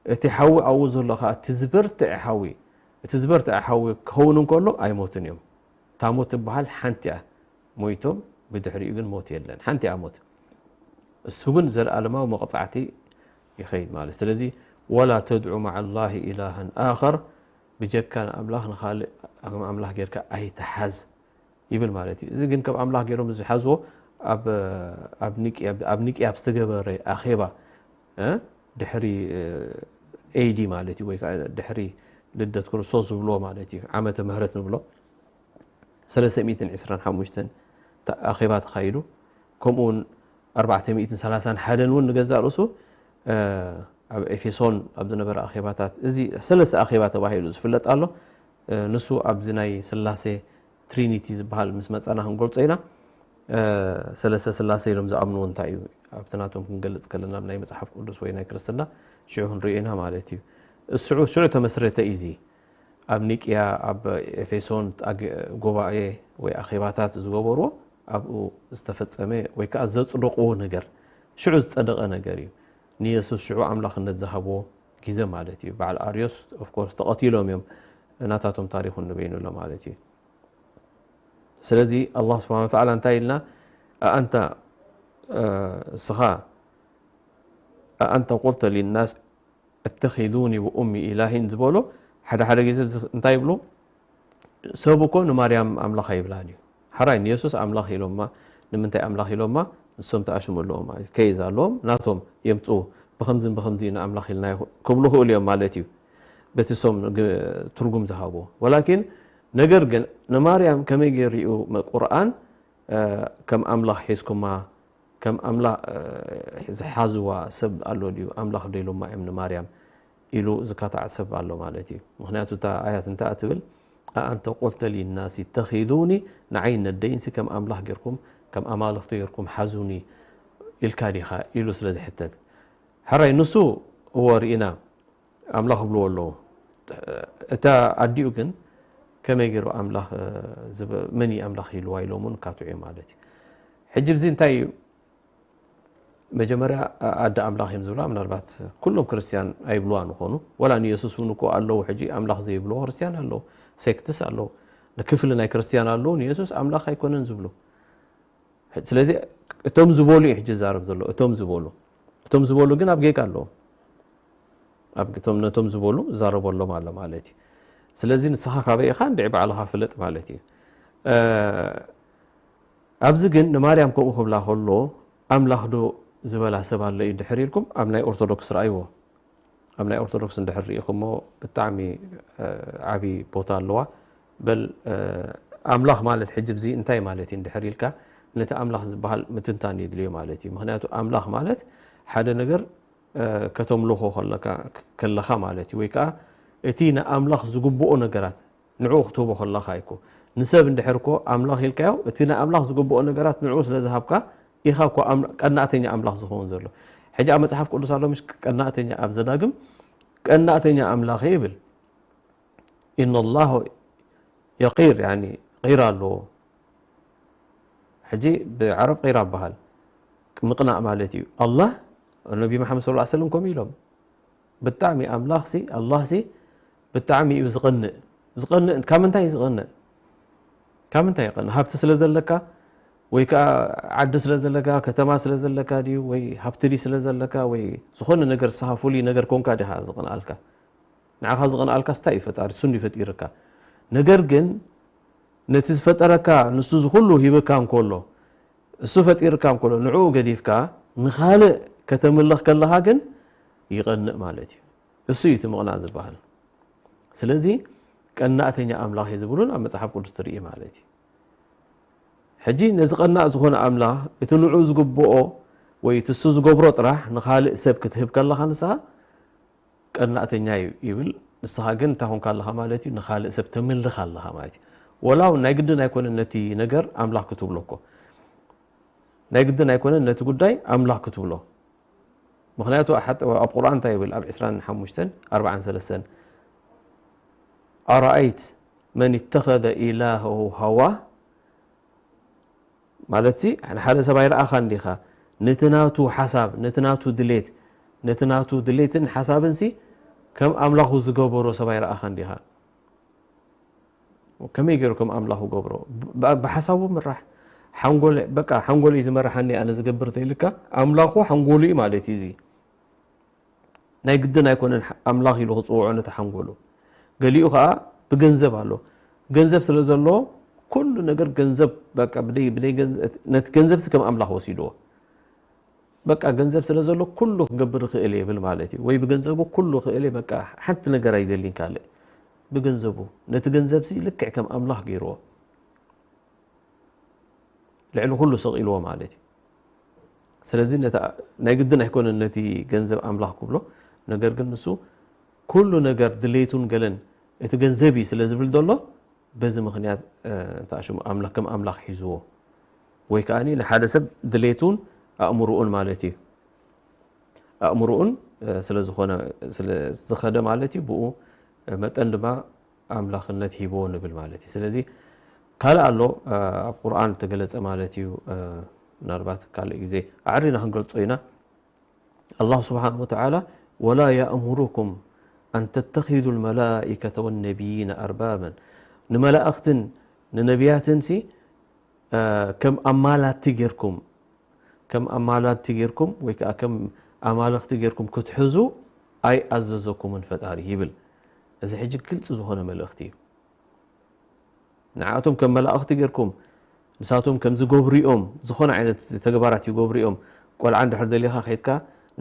እቲ ሓዊ ኣብኡ ዘሎ ኸዓ እቲ ዝበርትዐ ሓዊ፣ እቲ ዝበርትዐ ሓዊ ክኸውን እንከሎ ኣይሞቱን እዮም። እታ ሞት ትበሃል ሓንቲ እያ። ሞይቶም ብድሕሪኡ ግን ሞት የለን። ሓንቲ እያ ሞት። እሱ ግን ዘለኣለማዊ መቕጻዕቲ ይኸይድ ማለት። ስለዚ፣ "ወላ ተድዑ መዓ ላሂ ኢላሃን ኣኸር"፣ ብጀካ ንኣምላኽ ንኻልእ ከም ኣምላኽ ጌርካ ኣይትሓዝ ይብል ማለት እዩ። እዚ ግን ከም ኣምላኽ ጌሮም ዝሓዝዎ ኣብ፣ ኣብ ኒቅያ፣ ኣብ ኒቅያ ኣብ ዝተገበረ ኣኼባ፣ እ፣ ድሕሪ፣ እ፣ ኤ ዲ ማለት እዩ፣ ወይ ከዓ ድሕሪ ልደት ክርስቶስ ዝብልዎ ማለት እዩ፣ ዓመተ ምህረት ንብሎ። ሰለስተ ሚእትን ዕስራን ሓሙሽተን ተ-፣ ኣኼባ ተኻይዱ። ከምኡ እውን ኣርባዕተ ሚእትን ሰላሳን ሓደን እውን ንገዛእ ርእሱ፣ እ፣ ኣብ ኤፌሶን ኣብ ዝነበረ ኣኼባታት፣ እዚ ሰለስተ ኣኼባ ተባሂሉ ዝፍለጥ ኣሎ። እ፣ ንሱ ኣብዚ ናይ ስላሴ ትሪኒቲ ዝበሃል ምስ መጻና ክንገልጾ ኢና። እ፣ ሰለስተ ስላሴ ኢሎም ዝኣምንዎ እንታይ እዩ? ኣብቲ ናቶም ክንገልጽ ከለና፣ ኣብ ናይ መጽሓፍ ቅዱስ ወይ ናይ ክርስትና ሽዑ ክንሪኦ ኢና ማለት እዩ። ሽዑ፣ ሽዑ ተመስረተ እዩ እዚ። ኣብ ኒቅያ፣ ኣብ ኤፌሶን ኣገ-፣ ጉባኤ ወይ ኣኼባታት ዝገበርዎ፣ ኣብኡ ዝተፈጸመ ወይ ከኣ ዘጽደቕዎ ነገር፣ ሽዑ ዝጸደቐ ነገር እዩ። ንየሱስ ሽዑ ኣምላኽነት ዝሃብዎ ግዜ ማለት እዩ። በዓል ኣርዮስ፣ ኦፍ ኮርስ፣ ተቐቲሎም እዮም። ናታቶም ታሪኽ እውን ንበይኑ ኣሎ ማለት እዩ። ስለዚ ኣላህ ስብሓነ ወተዓላ እንታይ ኢልና? ኣኣንታ፣ እ፣ እስኻ፣ ኣኣንተ ቁልተ ሊናስ እተኺዙኒ ወኡሚ ኢላሂን ዝበሎ፣ ሓደ ሓደ ግዜ እንታይ ይብሉ? ሰብ እኮ ንማርያም ኣምላኽ ኣይብላን እዩ። ሓራይ ንየሱስ ኣምላኽ ኢሎማ፣ ንምንታይ ኣምላኽ ኢሎማ? ንሶም ተኣሽሙ ኣለዎም ማለት እዩ። ኬዝ ኣለዎም፣ ናቶም የምጽኡ፣ ብኸምዝን ብኸምዚ ኢና ኣምላኽ ኢልናዮ ክብሉ ክእሉ እዮም ማለት እዩ። በቲ ሶም ግ-፣ ትርጉም ዝሃብዎ። ወላኪን፣ ነገር ግን ንማርያም ከመይ ገይሩ እዩ መ-፣ ቁርኣን፣ እ፣ ከም ኣምላኽ ሒዝኩማ፣ ከም ኣምላኽ፣ እ፣ ዝሓዝዋ ሰብ ኣሎ ድዩ? ኣምላኽ ዶ ኢሎማ እዮም ንማርያም? ኢሉ ዝካታዕ ሰብ ኣሎ ማለት እዩ። ምኽንያቱ እታ ኣያት እንታይ እያ ትብል? "ኣኣንተ ቁልተ ሊናሲ ተኺዙኒ፣ ንዓይ ነደይንሲ ከም ኣምላኽ ጌርኩም፣ ከም ኣማልኽቲ ጌርኩም ሓዙኒ ኢልካ ዲኻ?" ኢሉ ስለ ዝሕተት። ሕራይ ንሱ እዎ ርኢና ኣምላኽ ይብልዎ ኣለዉ። እታ ኣዲኡ ግን ከመይ ገይሩ ኣምላኽ፣ እ፣ ዝብ-፣ መን እዩ ኣምላኽ ኢልዋ ኢሎም እውን ካትዑ እዮም ማለት እዩ። ሕጂ ብዚ እንታይ እዩ? መጀመርያ፣ እ፣ ኣደ ኣምላኽ እዮም ዝብላ። ምናልባት ኩሎም ክርስትያን ኣይብልዋ ንኾኑ። ወላ ንየሱስ እውን እኮ ኣለዉ፣ ሕጂ ኣምላኽ ዘይብልዎ ክርስትያን ኣለዉ። ሴክትስ ኣለዉ። ንክፍሊ ናይ ክርስትያን ኣለዉ፣ ንየሱስ ኣምላኽ ኣይኮነን ዝብሉ። ስለዚ እቶም ዝበሉ እዩ ሕጂ ዝዛረብ ዘሎ፣ እቶም ዝበሉ። እቶም ዝበሉ ግን ኣብ ጌጋ ኣለዉ። ኣብ፣ እቶም፣ ነቶም ዝበሉ ዝዛረበሎም ኣሎ ማለት እዩ። ስለዚ ንስኻ ካበይ ኢኻ? እንድዒ ባዕልኻ ፍለጥ ማለት እዩ። እ፣ ኣብዚ ግን ንማርያም ከምኡ ክብላ ከሎ፣ ኣምላኽ ዶ ዝበላ ሰብ ኣሎ እዩ እንድሕር ኢልኩም፣ ኣብ ናይ ኦርቶዶክስ ረኣይዎ። ኣብ ናይ ኦርቶዶክስ እንድሕር ርኢኹሞ፣ ብጣዕሚ፣ እ፣ ዓቢ ቦታ ኣለዋ። በል፣ እ፣ ኣምላኽ ማለት ሕጂ ብዚ እንታይ ማለት እዩ እንድሕር ኢልካ፣ ነቲ ኣምላኽ ዝበሃል ምትንታን የድልዮ ማለት እዩ። ምኽንያቱ ኣምላኽ ማለት ሓደ ነገር፣ እ፣ ከተምልኾ ከለካ፣ ከለኻ ማለት እዩ። ወይ ከኣ እቲ ንኣምላኽ ዝግብኦ ነገራት ንዕኡ ክትህቦ ከለኻ እዩ እኮ። ንሰብ እንድሕር እኮ ኣምላኽ ኢልካዮ፣ እቲ ንኣምላኽ ዝግብኦ ነገራት ንዕኡ ስለ ዝሃብካ ኢኻ እኮ ኣም-፣ ቀናእተኛ ኣምላኽ ዝኸውን ዘሎ። ሕጂ ኣብ መጽሓፍ ቅዱስ ኣሎ ምሽ፣ ቀናእተኛ፣ ኣብ ዘዳግም ቀናእተኛ ኣምላኽ ይብል። ኢነ ላህ የቂር፣ ያኒ ቂር ኣለዎ። ሕጂ ብዓረብ ቂራ ይበሃል። ምቕናእ ማለት እዩ። ኣላህ፣ ነቢ መሓመድ ሰለላሁ ዐለይሂ ወሰለም ከምኡ ኢሎም። ብጣዕሚ ኣምላኽሲ፣ ኣላህሲ ብጣዕሚ እዩ ዝቐንእ። ዝቐንእ፣ ካብ ምንታይ እዩ ዝቐንእ? ካብ ምንታይ ይቐንእ? ሃብቲ ስለ ዘለካ? ወይ ከኣ ዓዲ ስለ ዘለካ? ከተማ ስለ ዘለካ ድዩ? ወይ ሃብቲ ድዩ ስለ ዘለካ? ወይ ዝኾነ ነገር ንስኻ ፍሉይ ነገር ኮንካ ዲኻ ዝቐንኣልካ? ንዓኻ ዝቐንኣልካስ እንታይ እዩ? ፈጣሪ እሱ እንድዩ ፈጢርካ። ነገር ግን ነቲ ዝፈጠረካ ንሱ እዚ ኩሉ ሂብካ እንከሎ፣ እሱ ፈጢርካ እንከሎ፣ ንዕኡ ገዲፍካ ንኻልእ ከተምልኽ ከለኻ ግን ይቐንእ ማለት እዩ። እሱ እዩ እቲ ምቕናእ ዝበሃል። ስለዚ ቀናእተኛ ኣምላኽ እዩ ዝብሉን ኣብ መጽሓፍ ቅዱስ ትርኢ ማለት እዩ። ሕጂ ነዚ ቀናእ ዝኾነ ኣምላኽ እቲ ንዕኡ ዝግብኦ ወይ እቲ እሱ ዝገብሮ ጥራሕ ንኻልእ ሰብ ክትህብ ከለኻ ንስኻ ቀናእተኛ እዩ ይብል። ንስኻ ግን እንታይ ኮንካ ኣለኻ ማለት እዩ? ንኻልእ ሰብ ተምልኽ ኣለኻ ማለት እዩ። ወላ እውን ናይ ግድን ኣይኮነን ነቲ ነገር ኣምላኽ ክትብሎ እኮ። ናይ ግድን ኣይኮነን ነቲ ጉዳይ ኣምላኽ ክትብሎ። ምኽንያቱ ሓጥ-፣ ኣብ ቁርኣን እንታይ ይብል? ኣብ ዕስራን ሓሙሽተን ኣርባዓን ሰለስተን፣ "ኣረኣይት መን ኢተኸዘ ኢላሀሁ ሃዋ?" ማለትሲ፣ ንሓደ ሰብ ኣይረኣኻን ዲኻ? ነቲ ናቱ ሓሳብ፣ ነቲ ናቱ ድሌት፣ ነቲ ናቱ ድሌትን ሓሳብንሲ ከም ኣምላኹ ዝገበሮ ሰብ ኣይረኣኻን ዲኻ? ከመይ ገይሩ ከም ኣምላኹ ገብሮ? ብ-፣ ብሓሳቡ ምራሕ። ሓንጎለ-፣ በቃ፣ ሓንጎለይ ዝመርሓኒ ኣነ ዝገብር ተይልካ፣ ኣምላኹ ሓንጎሉ እዩ ማለት እዩ እዚ። ናይ ግድን ኣይኮነን ሓ-፣ ኣምላኽ ኢሉ ክጽውዖ ነቲ ሓንጎሉ። ገሊኡ ኸኣ ብገንዘብ ኣሎ። ገንዘብ ስለ ዘሎ፣ ኩሉ ነገር ገንዘብ፣ በቃ፣ ብደይ-፣ ብደይ ገንዘ-፣ ነቲ ገንዘብሲ ከም ኣምላኽ ወሲድዎ። በቃ፣ ገንዘብ ስለ ዘሎ ኩሉ ክገብር ይኽእል እየ ይብል ማለት እዩ። ወይ ብገንዘቡ ኩሉ ክእል እየ፣ በቃ፣ ሓንቲ ነገር ኣይደልይን ካልእ። ብገንዘቡ፣ ነቲ ገንዘብሲ ልክዕ ከም ኣምላኽ ገይርዎ። ልዕሊ ኩሉ ሰቒልዎ ማለት እዩ። ስለዚ ነቲ፣ ናይ ግድን ኣይኮነን ነቲ ገንዘብ ኣምላኽ ክብሎ፣ ነገር ግን ንሱ ኩሉ ነገር ድሌቱን ገለን እቲ ገንዘብ እዩ ስለ ዝብል ዘሎ፣ በዚ ምኽንያት፣ እ፣ እንታይ ሽሙ ኣምላኽ ከም ኣምላኽ ሒዝዎ። ወይ ከኣ ንሓደ ሰብ ድሌቱን ኣእምሮኡን ማለት እዩ። ኣእምሮኡን፣ እ፣ ስለ ዝኾነ፣ ስለ ዝኸደ ማለት እዩ፣ ብኡ መጠን ድማ ኣምላኽነት ሂብዎ ንብል ማለት እዩ። ስለዚ ካልእ ኣሎ፣ እ፣ ኣብ ቁርኣን እተገለጸ ማለት እዩ። እ፣ ምናልባት ካልእ ግዜ ኣዕሪና ክንገልጾ ኢና። ኣላህ ስብሓን ወተዓላ፣ "ወላ ያእሙሩኩም ኣን ተተኺዙ ልመላኢከተ ወነቢይነ ኣርባበን።" ንመላእኽትን ንነቢያትንሲ፣ እ፣ ከም ኣማላቲ ጌርኩም፣ ከም ኣማላቲ ጌርኩም ወይ ከኣ ከም ኣማልኽቲ ጌርኩም ክትሕዙ ኣይኣዘዘኩምን ፈጣሪ ይብል። እዚ ሕጂ ግልጺ ዝኾነ መልእኽቲ እዩ። ንዓኣቶም ከም መላእኽቲ ጌርኩም፣ ንሳቶም ከም ዝገብሩ እዮም፣ ዝኾነ ዓይነት ተግባራት ይገብሩ እዮም። ቆልዓ እንድሕር ደሊኻ ኸይድካ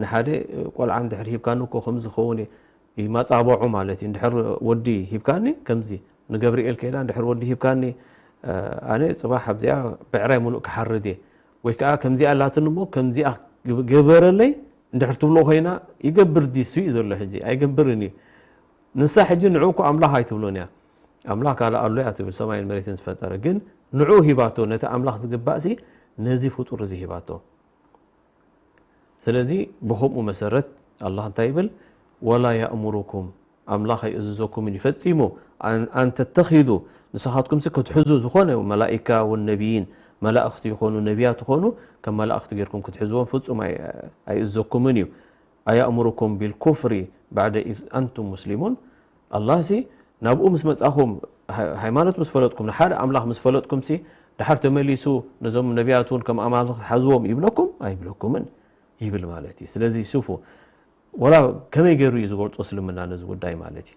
ንሓደ ቆልዓ እንድሕር ሂብካኒ እኮ ከምዚ ክኸውን እየ፣ ይማጻብዑ ማለት እዩ። እንድሕር ወዲ ሂብካኒ ከምዚ፣ ንገብርኤል ከይዳ እንድሕር ወዲ ሂብካኒ፣ እ፣ ኣነ ጽባሕ ኣብዚኣ ብዕራይ ምሉእ ክሓርድ እየ። ወይ ከኣ ከምዚኣ ኣላትኒ እሞ ከምዚኣ ግብ-፣ ግበረለይ እንድሕር ትብሎ ኮይና፣ ይገብር ድዩ? እሱ እዩ ዘሎ ሕጂ። ኣይገብርን እዩ። ንሳ ሕጂ ንዕኡ እኮ ኣምላኽ ኣይትብሎን እያ። ኣምላኽ ካልእ ኣሎ እያ ትብል፣ ሰማይን መሬትን ዝፈጠረ። ግን ንዕኡ ሂባቶ፣ ነቲ ኣምላኽ ዝግባእሲ ነዚ ፍጡር እዚ ሂባቶ። ስለዚ ብኸምኡ መሰረት ኣላህ እንታይ ይብል? "ወላ ያእሙሩኩም"፣ ኣምላኽ ኣይእዝዘኩምን እዩ ፈጺሙ፣ "ኣን፣ ኣን ተተኺዙ ንስኻትኩምሲ ክትሕዙ ዝኾነ መላኢካ ወነቢይን፣ መላእኽቲ ይኾኑ ነቢያት ይኾኑ፣ ከም መላእኽቲ ጌርኩም ክትሕዝዎም ፍጹም ኣይ-፣ ኣይእዘኩምን እዩ። أيأمركم بالكفر بعد إذ أنتم مسلمون ኣላህ ሲ ናብኡ ምስ መጻኹም፣ ሃ-፣ ሃይማኖት ምስ ፈለጥኩም፣ ንሓደ ኣምላኽ ምስ ፈለጥኩም ሲ ድሓር ተመሊሱ ነዞም ነቢያት እውን ከም ኣማልኽ ሓዝዎም ይብለኩም ኣይብለኩምን ይብል ማለት እዩ። ስለዚ ሱፉ ወላ ከመይ ገይሩ እዩ ዝገልጾ እስልምና ነዚ ጉዳይ ማለት እዩ።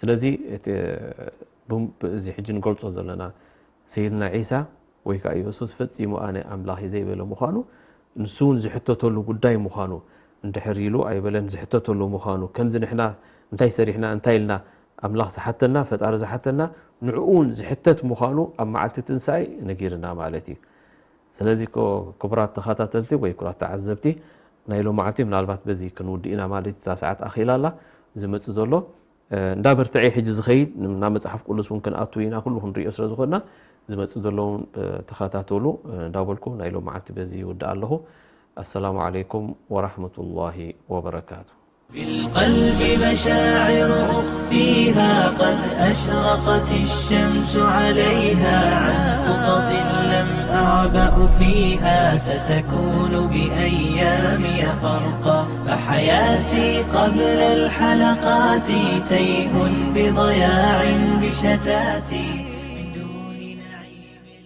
ስለዚ እቲ ብም-፣ እዚ ሕጂ ንገልጾ ዘለና ሰይድና ዒሳ ወይ ከዓ የሱስ ፈጺሙ ኣነ ኣምላኽ እየ ዘይበለ ምዃኑ፣ ንሱ እውን ዝሕተተሉ ጉዳይ ምዃኑ፣ እንድሕር ኢሉ ኣይበለን፣ ዝሕተተሉ ምዃኑ፣ ከምዚ ንሕና እንታይ ሰሪሕና እንታይ ኢልና ኣምላኽ ዝሓተና፣ ፈጣሪ ዝሓተና፣ ንዕኡ እውን ዝሕተት ምዃኑ ኣብ መዓልቲ ትንሳኤ ነጊርና ማለት እዩ። ስለዚ እኮ ክቡራት ተኸታተልቲ ወይ ክቡራት ተዓዘብቲ ናይ ሎማዓንቲ ምናልባት በዚ ክንውድእ ኢና ማለት እዩ። እታ ሰዓት ኣኺላ ኣላ። ዝመጽእ ዘሎ እንዳ በርትዐ ሕጂ ዝኸይድ ናብ መጽሓፍ ቅዱስ እውን ክንኣቱ ኢና፣ ኩሉ ክንሪኦ ስለ ዝኾንና ዝመጽእ ዘሎ እውን ተኸታተሉ እንዳበልኩ ናይ ሎማዓንቲ በዚ ይውድእ ኣለኹ። ኣሰላሙ ዓለይኩም ወራህመቱላሂ ወበረካቱ። في القلب مشاعر أخفيها، قد أشرقت الشمس عليها عن خطط لم أعبأ فيها، ستكون بأيامي خرقا، فحياتي قبل الحلقات تيه بضياع بشتاتي من دون نعيم.